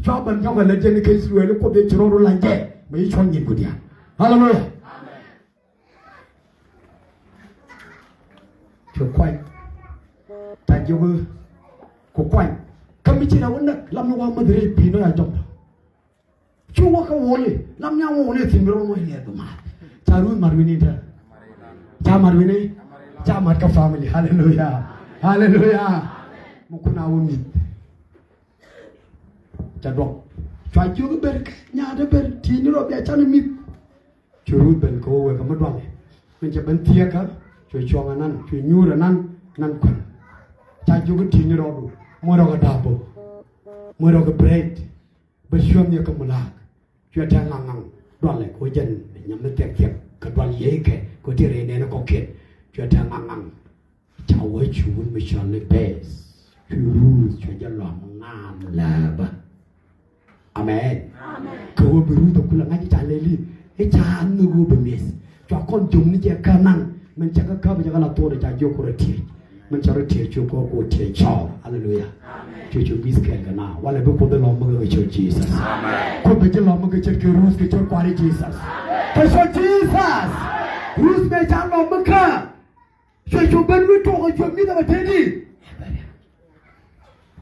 Cua ben nyɔk ɛ lät jɛn kä Ithirɛl i̱ Kuoth ëë ci rɔɔdu lany jɛ mɛ ci cuɔ̱ŋ nyin ku diaal. Aleluya. Cu kuany. Ta jiök ku kuany. Kä mi ci na wä näk lam ni wa mäth rɛy pi̱i̱n nɔ ya jɔmdɔ. Cu wä kä wuli lam ni a wä wuli thi̱n bi rɔ mɔ ilɛth bi math. Ca Ruth mat wi̱ni tɛ. Ca mat wi̱ni. Ca mat kä family. Haleluya. Haleluya. Mi kun a wä mi̱th. Ca duɔk. Cua jiök i̱ ber kɛ nyaatdä ber ti̱i̱ni rɔ bia can i̱ mi̱th. Cu Ruth ben kɛ ɣöö wekɛ mi dualɛ min cɛ ben thieekä. Cuɛ cuɔ̱ŋ anan cuɛ nyuur anan nan kuän. Ca jiök i̱ ti̱i̱ni rɔɔdu muɔ̱rɔkɛ da̱a̱p bä muɔ̱rɔkɛ bread. Bä cuäm yɛ kä mulaak. Cuɛ tɛ̈ ŋaŋ ŋaŋ dualɛ kɛ ɣöö jɛn nyam mi thiɛk thiɛk kɛ dual yiëëkɛ kɛ ɣöö ti rɛy nɛɛni kɔ̱kiɛn. Cuɛ tɛ̈ ŋaŋ ŋaŋ. Ca wee cuun mi cɔl i̱ bɛɛth. Cuɛ Ruth cuɛ jɛ lɔam ŋa̱a̱n lääbä. Amen. Amen. Kɛ ɣöö bi Ruth ɛ kulɛ ŋa̱c i̱ ca lɛli i̱ ca nhök ɣöö bi mi̱th. Cua kɔn jiök ni jɛ kä naŋ min cɛ kä käp jɛ kä la thok ɛ ca jiök ku rɔ tiec. Min cɛ rɔ tiec cuɛ kɔr ku tiec cɔɔr. Aleluya. Amen. Cuɛ cuɛ mi̱th kɛɛl kɛ na walɛ bi Kuoth ɛ lɔm mi kɛ kɛ cä Jesus. Amen. Kuoth bɛ ji̱ lɔm mi kɛ cä kɛ Ruth kɛ cä kua̱ri Jesus. Kɛ cä Jesus. Ruth mëë ca lɔm mi kä. Cuɛ cuɛ ben wi̱i̱ tuɔɔk ɛ cuɛ mi̱th ɛ bɛ tëëdi.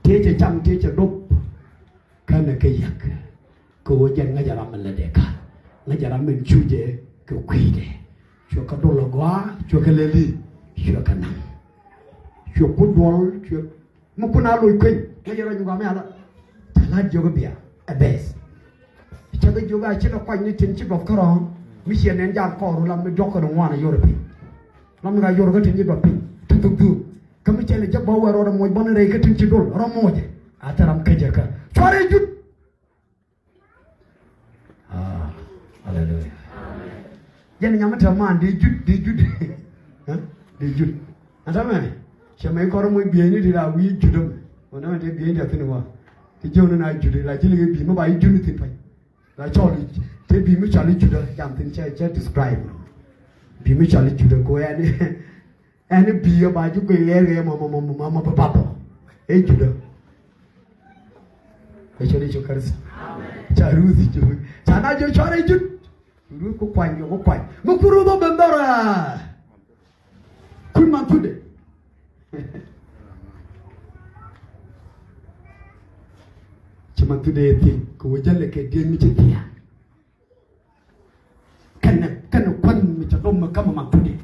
Tëë cɛ cam tëë cɛ dop. Känɛ kä yäk kɛ ɣöö jɛn ŋäcɛ ram min lätdɛ ka̱n, ŋäcɛ ram min cu jɛ kɛ kui̱dɛ. Cuɛ kɛ dol agɔaa, cuɛ kɛ lɛli, cuɛ kɛ naŋ. Cuɛ kun duɔl, cuɛ mi kun a loc kueny. Ŋäcɛ rɔ nyuka mi ala. Ca la̱t jiök i̱ bia ɛ bɛth. Cä kɛ jiök a ci lɛ kuany ni tin ci duɔth kärɔ̱. Mi ciɛ nɛn jal kɔɔr lam mi duɔk kɛ ni ŋuan a yor piny. Lam mi ka yor kä tin ci duɔth piny ti thuk dhuk. Kä mi cɛ lɛ jɛ bä wɛr rɔɔdɛ moc bä ni rɛy kä tin ci dol rɔ moc. A thɛ ram kä jɛ kä cuarɛ jut. Ah, hallelujah. Jɛn nyam mi te man dee jut, dee jut. Hä? Dee jut. Ata mɛ cɛ mɛ kɔrɔ moc bieyni ti la wi̱i̱ jut dämɛ. Wä dämɛ te bieyni ti a thin wa. Ti jiɔni na jut la ji̱ li kɛ bi̱i̱ mi ba ji̱ jut ni thin pa̱ny. La cɔl i̱ te bi̱i̱ mi cɔl i̱ jut a jam thin cɛ, cɛ describe. Bi̱i̱ mi cɔl i̱ jut a ko ɛn. Ɛn bi̱i̱ ɛ ba ji̱ guic ɣɛɛr ɣɛɛ mɔ mɔ mɔ mɔ mɔ bi pap ɔ. Ɛ jut ɔ. Ɛ cɔl Yecu Kritho. Ca Ruth i̱ jut. Ca na jɛ cɔl ɛ jut. Ruth ku kuany kɛ ku kuany. Mi ku Ruth ɔ ben dhɔr ɛ. Kui̱ man thudɛ. Ci man thudɛ ɛ thiec kɛ wä jälɛ kɛ dieen mi ci thia̱a̱ŋ. Kɛnɛ, kɛnɛ kuän mi cɛ dɔm mi kämɛ man thudɛ.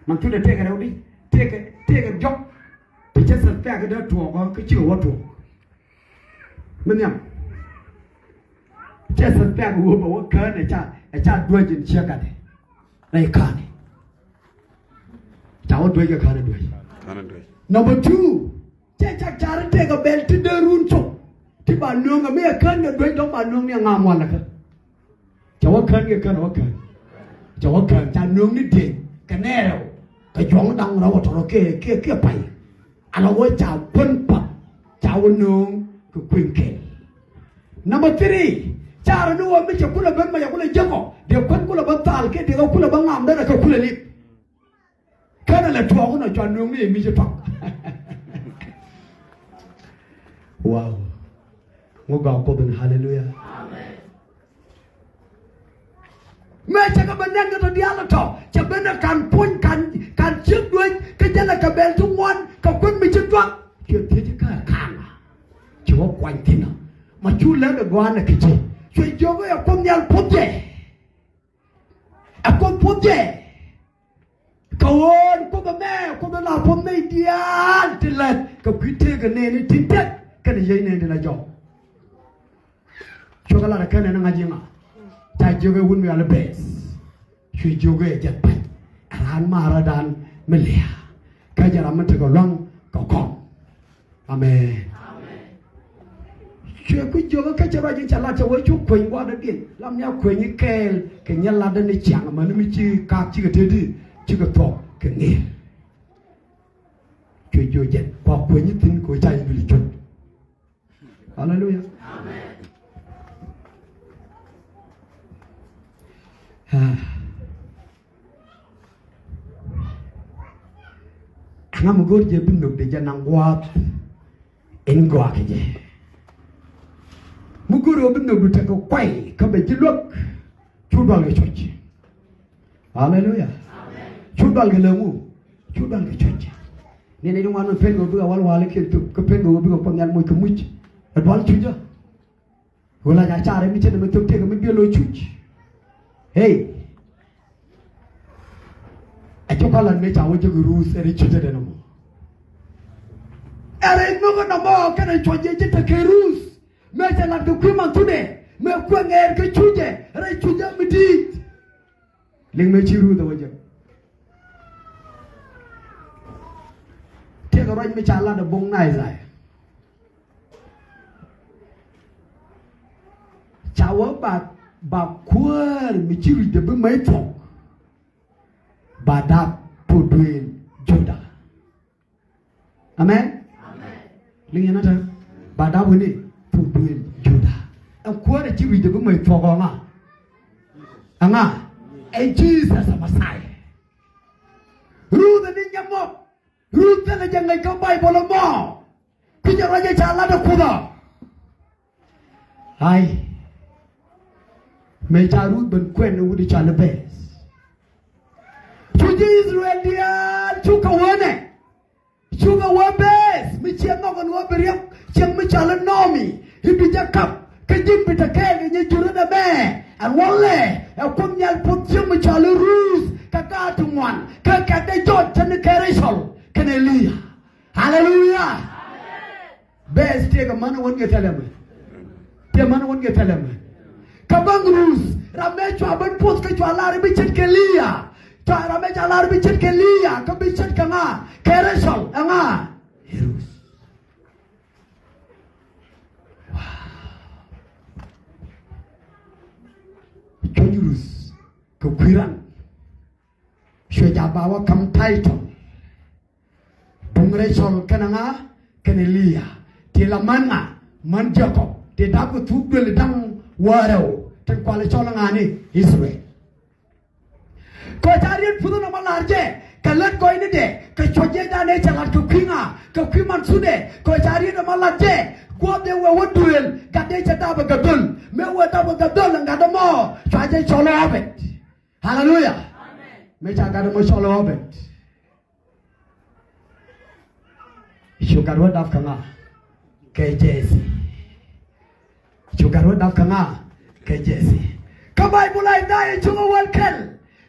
Man thudɛ tëëkɛ rɛw di, tëëkɛ, tëëkɛ jɔk. Ti cɛ thil pɛk dee tuɔɔk kä cikɛ wä tuɔɔk. Mi nhiam. Cɛ thil pɛk wä bɛ wä kään ɛ ca, ɛ ca duäc in ciɛ gatdɛ. Rɛy ka̱n. Ca wä duäc kɛ ka̱n ɛ duäc. Ka̱n ɛ duäc. Number two. Cɛ cak car tëëkɛ bɛl ti dee run cok. Ti ba nööŋ ɛ mi ɛ kään kɛ duec dɔ̱ŋ ba nööŋ ni ɛ ŋa̱a̱m walɛ kä. Cɛ wä kään kɛ kään wä kään. Cɛ wä kään ca nööŋ ni dieny kɛ nɛɛrɛw. Kɛ juɔ̱ŋ da̱ŋ rɛw ɛ tɔrɔ kiɛ kiɛ kiɛ pay. Ala wä ca kuän path ca wä nööŋ kɛ kui̱n kɛl. Number three, carɛ ni wä mi cɛ kulɛ ben ma cɛ kulɛ jiäkɔ dee kuän kulɛ bä thal kiɛ dee kɛ kulɛ bä ŋa̱a̱m derɛ kɛ kulɛ lip. Känɛ lɛ tuɔɔk inɔ cua nööŋni ɛ mi ci tuak. Wow. Ŋu gɔaa Kuoth in, haleluya. Mëë cɛ kɛ ben nɛn kɛ tɔ diaal ɛ tɔ cɛ ben ɛ ka̱n puɔ̱ny ka̱n, ka̱n ciek duec kä jälɛ kɛ bɛl ti ŋuan kɛ kuän mi ci tuak. Cuɛ thiec kä ɛ ka̱n ci wä kuany thi̱n ɔ ma cu lɛn ɛ gɔaa nɛ kɛ ci cuɛ jiök ɛ Kuoth Nhial puɔ̱th jɛ. Ɛ Kuoth puɔ̱th jɛ. Kɛ ɣöö Kuoth ɛmɛ Kuoth ɛ la puɔ̱th nɛy diaal ti la̱t kɛ kui̱ tëëkɛ nɛɛni tin tɛth kɛnɛ yiey nɛɛni la jɔk. Cuɛ kɛ lat ɛ kɛn ɛn ŋa̱c iŋa. Ca jiök ɛ wut mi ɣal ɛ bɛth. Cuɛ jiök ɛ jɛth pa̱ny ɛ raan maaradan mi lia̱a̱. Kä jɛ ram mi tekɛ lua̱ŋ kɛ kɔm. Amen. Cuɛ ku jiök kä cɛ ruac in ca lat cɛ wee cu kueny gua̱a̱r dɔ̱diɛn lam nia kueny kɛɛl kɛ nyɛ latdä ni ciaŋ amäni mi ci kaak cikɛ teti cikɛ thuɔ̱k kɛ ŋeer. Cuɛ jiök jɛn kua kueny thi̱n kɛ wee ca in bil cut. Haleluya. Amen. Ah. Ɛŋa mi go̱o̱r jɛ bi nhök dee jɛ naŋ gua̱a̱th in gɔaa kɛ jɛ. Mi go̱o̱r ɣöö bi nhök du tekɛ kuay kä bɛ ji̱ luäk cu dual kɛ cuɔ̱c. Aleluya. Cu dual kɛ lɛ ŋu? Cu dual kɛ cuɔ̱c. Ni ni di ŋuan mi pen kɛ ɣöö bikɛ wal wal kiɛn thuk kä pen kɛ ɣöö bikɛ Kuoth Nhial moc kɛ muc. Ɛ dual cucä. Wala ca car mi cɛ ni mi thok tëëk mi biɛ lo̱c cuc. Hey. Ɛ cä kɔn lat mëë ca wä jek Ruth ɛ ri cucä den ɛmɔ. Ɛ rɛy nhök ɛn ɛmɔ kɛnɛ cuɔ̱c jɛ ji̱ tekɛ Ruth. Mëë cɛ lat kɛ kui̱ man thunɛ mëë kuɛ ŋɛɛr kɛ cucɛ rɛy cucä mi di̱i̱t. Liŋ mëë ci Ruth ɛ wä jek. Tëëkɛ ruac mi ca lat ɛ buŋ na Isaiah. Ca wä ba, ba kuäär mi ci rucdɛ bi mäc thuɔ̱k ba dap puɔ̱t duëël Juda. Amen. Liŋ yɛn a tɛr ba dap wini thuk duël Juda. Ɛn kuäärɛ ci wi̱cdɛ bi mec thuɔ̱k ɔ ŋa? Ɛŋa? Ɛ Jesus ɛ Messiah. Ruth ni nyɛ mɔk. Ruth thilɛ jɛ ŋäc kä Baibol ɛmɔ. Kui̱cɛ ruacɛ ca lat ɛ Kuoth ɔ. Ai. Mëë ca Ruth ben kuɛn ɛ wut i̱ ca lɛ bɛɛth. Cu ji̱ Israel diaal cukɛ wänɛ. Cukɛ wä bɛɛth mi ciɛ nhɔk ɛn wä bi riɛk cieŋ mi cɔal i̱ Naomi i̱ bi jɛ kap kä ji̱n bi te kɛɛl kɛ nyɛ jurä nɛmɛ. Ɛn wä lɛ ɛ Kuoth Nhial puɔth cieŋ mi cɔal i̱ Ruth kɛ gaat ti ŋuan kä kɛt dee jɔt cä ni kɛ Rachel kɛnɛ Leah. Haleluya. Bɛɛth tëëkɛ män wän kɛ thilɛ mɛ. Tëë män wän kɛ thilɛ mɛ. Kä baŋ Ruth ram mëë cua ben puɔth kä cua lar i̱ bi ce̱tkɛ Leah. Cua ram mëë ca lar i̱ bi ce̱tkɛ Leah kä bi ce̱tkɛ ŋa? Kɛ Rachel ɛŋa? Ɛ Ruth. Wow. Cuɔ̱ny Ruth kɛ kui̱ ran. Cuɛ ja̱ ba wä ka̱m title. Duŋ Rachel kɛnɛ ŋa? Kɛnɛ Leah. Ti la män ŋa? Män Jacob. Ti dap kɛ thuk duël da̱ŋ wäl rɛw. Tin kualɛ cɔl ŋa ni? Israel. Kɛ ca riet puth nɔmɔ lar jɛ kɛ lät gɔɔynidɛ kɛ cuɔ̱c jɛ danɛ cɛ lat kɛ kui̱ ŋa? Kɛ kui̱ man thundɛ. Kɛ ca riet nɔmɔ lat jɛ guɔ̱pdɛ wee wä duël gatdɛ cɛ dap ɛ gɛ dhöl. Mëë wee dap ɛ gɛ dhöl ɛ gatdɛ mɔ cua jɛ cɔl ɛ Obed. Haleluya. Mëë ca gatdɛ mɔ cɔl ɛ Obed. Cu gat wä dap kɛ ŋa? Kɛ Jesi. Cu gat wä dap kɛ ŋa? Kɛ Jesi. Kä Baibul Ithaya cuŋä wäl kɛl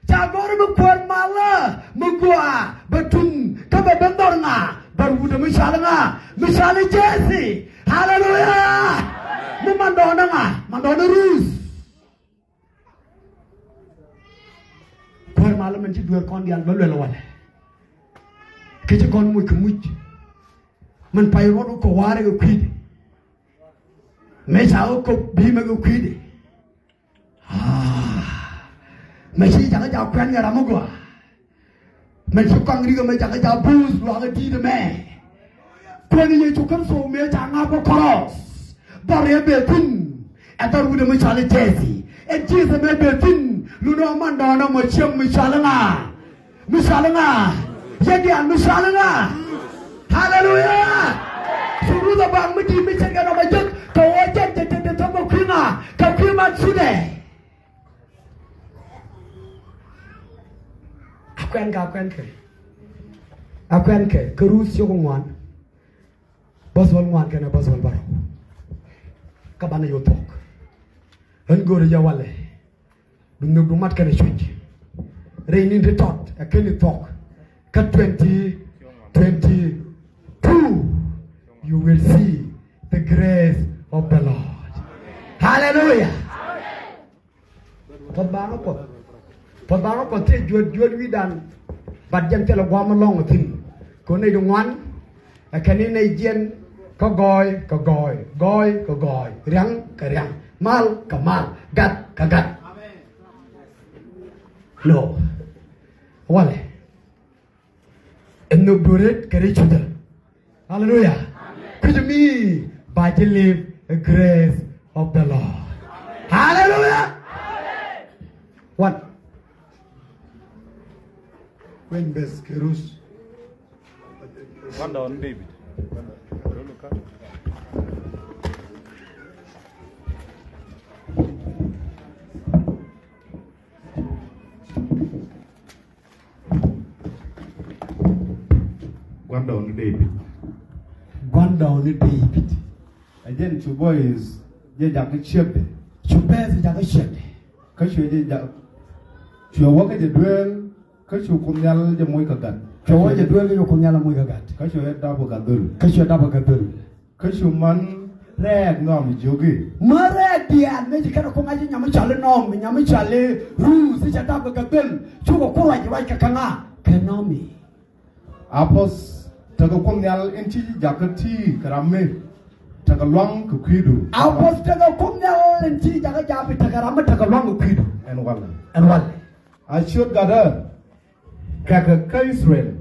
ca gɔ̱r mi kuäär malä mi gɔaa bɛ tuŋ kä bɛ ben dhɔr ŋa? Dhɔr wutdä mi cɔal ŋa? Mi cɔal Jesi. Haleluya. Mi mandɔɔnä ŋa? Mandɔɔnä Ruth. Kuäär malä min ci dueer kɔn diaal bä luɛl walɛ. Kɛ ci kɔn muc kɛ muc. Min pay ruɔt wä kɛ wa̱a̱rɛ kɛ kui̱dɛ. Mëë ca wä kop bi̱i̱mɛ kɛ kui̱dɛ. Aa. Mëë ci jakä ja̱ kuɛn kɛ ram mi gɔaa. Mɛ ci kɔaŋ rikɛ mɛ jakä ja̱ buuth luakä di̱i̱t ɛmɛ. Kuäär ni Yecu Kritho mëë ca ŋa̱p kä kɔrɔs. Dhɔr ëë bëë thi̱n ɛ dhɔr wut ɛmɛ cɔal i̱ Jesi. Ɛn Jesus mëë bëë thi̱n lun ɛ mandɔɔn ɛmɔ cieŋ mi cɔal i̱ ŋa? Mi cɔal i̱ ŋa? Yɛn diaal mi cɔal i̱ ŋa? Haleluya. Cu Ruth ɛ baŋ mi di̱i̱t mi ce̱tkɛ nɔmɔ jek kɛ ɣöö jɛn cɛ te te thämɛ kui̱ ŋa? Kɛ kui̱ man Cunɛ. Akuɛn kɛ, akuɛn kɛ. Akuɛn kɛ, kɛ Ruth ciök ŋuan. Bäth wäl ŋuan kɛnɛ bäth wäl bärɔw. Kä banɛ yo̱ thuɔ̱k. Ɣän go̱o̱rä jɛ walɛ. Bi nhök du mat kɛnɛ cuc. Rɛy ni̱n ti tɔt ɛ keni thuɔ̱k. Kä twenty twenty-two, you will see the grace of the Lord. Hallelujah. Puɔth baŋä Kuɔth. Puɔth baŋä Kuɔth tëë juöt juöt wi̱dan. Bat jɛn thilɛ gua̱a̱m mi lɔ̱ŋ ɔ thi̱n. Kɛ ɣöö nɛy ti ŋuan ɛ kɛn ni nɛy jiɛn kä gɔɔy kɛ gɔɔy, gɔɔy kɛ gɔɔy, ria̱ŋ kɛ ria̱ŋ, mal kɛ mal, gat kɛ gat. No. Walɛ. Ɛ nhök duɔ̱ɔ̱r ret kɛ ri cucä. Hallelujah. Kui̱c mi ba ji̱ live a grace of the Lord. Hallelujah. One. Kueny beth kɛ Ruth. Gua̱ndɔɔŋ David. Gua̱ndɔɔŋ ni David. Gua̱ndɔɔŋ ni David. Ɛ jɛn cu Boaz jɛ jakä ciekdɛ. Cu Boaz jakä ciekdɛ. Kä cuɛ jɛ jak, cuɛ wä kä jɛ duel, kä cu Kuoth Nhial jɛ moc kɛ gat. Cuɛ wä jɛ duel kä cu Kuoth Nhial moc kɛ gat. Kä cuɛ dap kɛ gat dhöl. Kä cuɛ dap kɛ gat dhöl. Kä cu män rɛɛk Naomi jiök i̱. Män rɛɛk diaal mëë ci kɛn ɛ kuŋ a ci nyam mi cɔal i̱ Naomi, nyam mi cɔal i̱ Ruth, i̱ cɛ dap kɛ gat dhöl, cukɛ ku ruac ruac kɛ kɛ ŋa? Kɛ Naomi. A puɔth tekɛ Kuoth Nhial in ci jakä ti kɛ ram mi tekɛ luaŋ kɛ kui̱du. A puɔth tekɛ Kuoth Nhial in ci jakä ja̱a̱p i̱ tekɛ ram mi tekɛ luaŋ kɛ kui̱du. Ɛn walɛ. Ɛn walɛ. A ciöt gatdä kɛ kɛ kä Israel.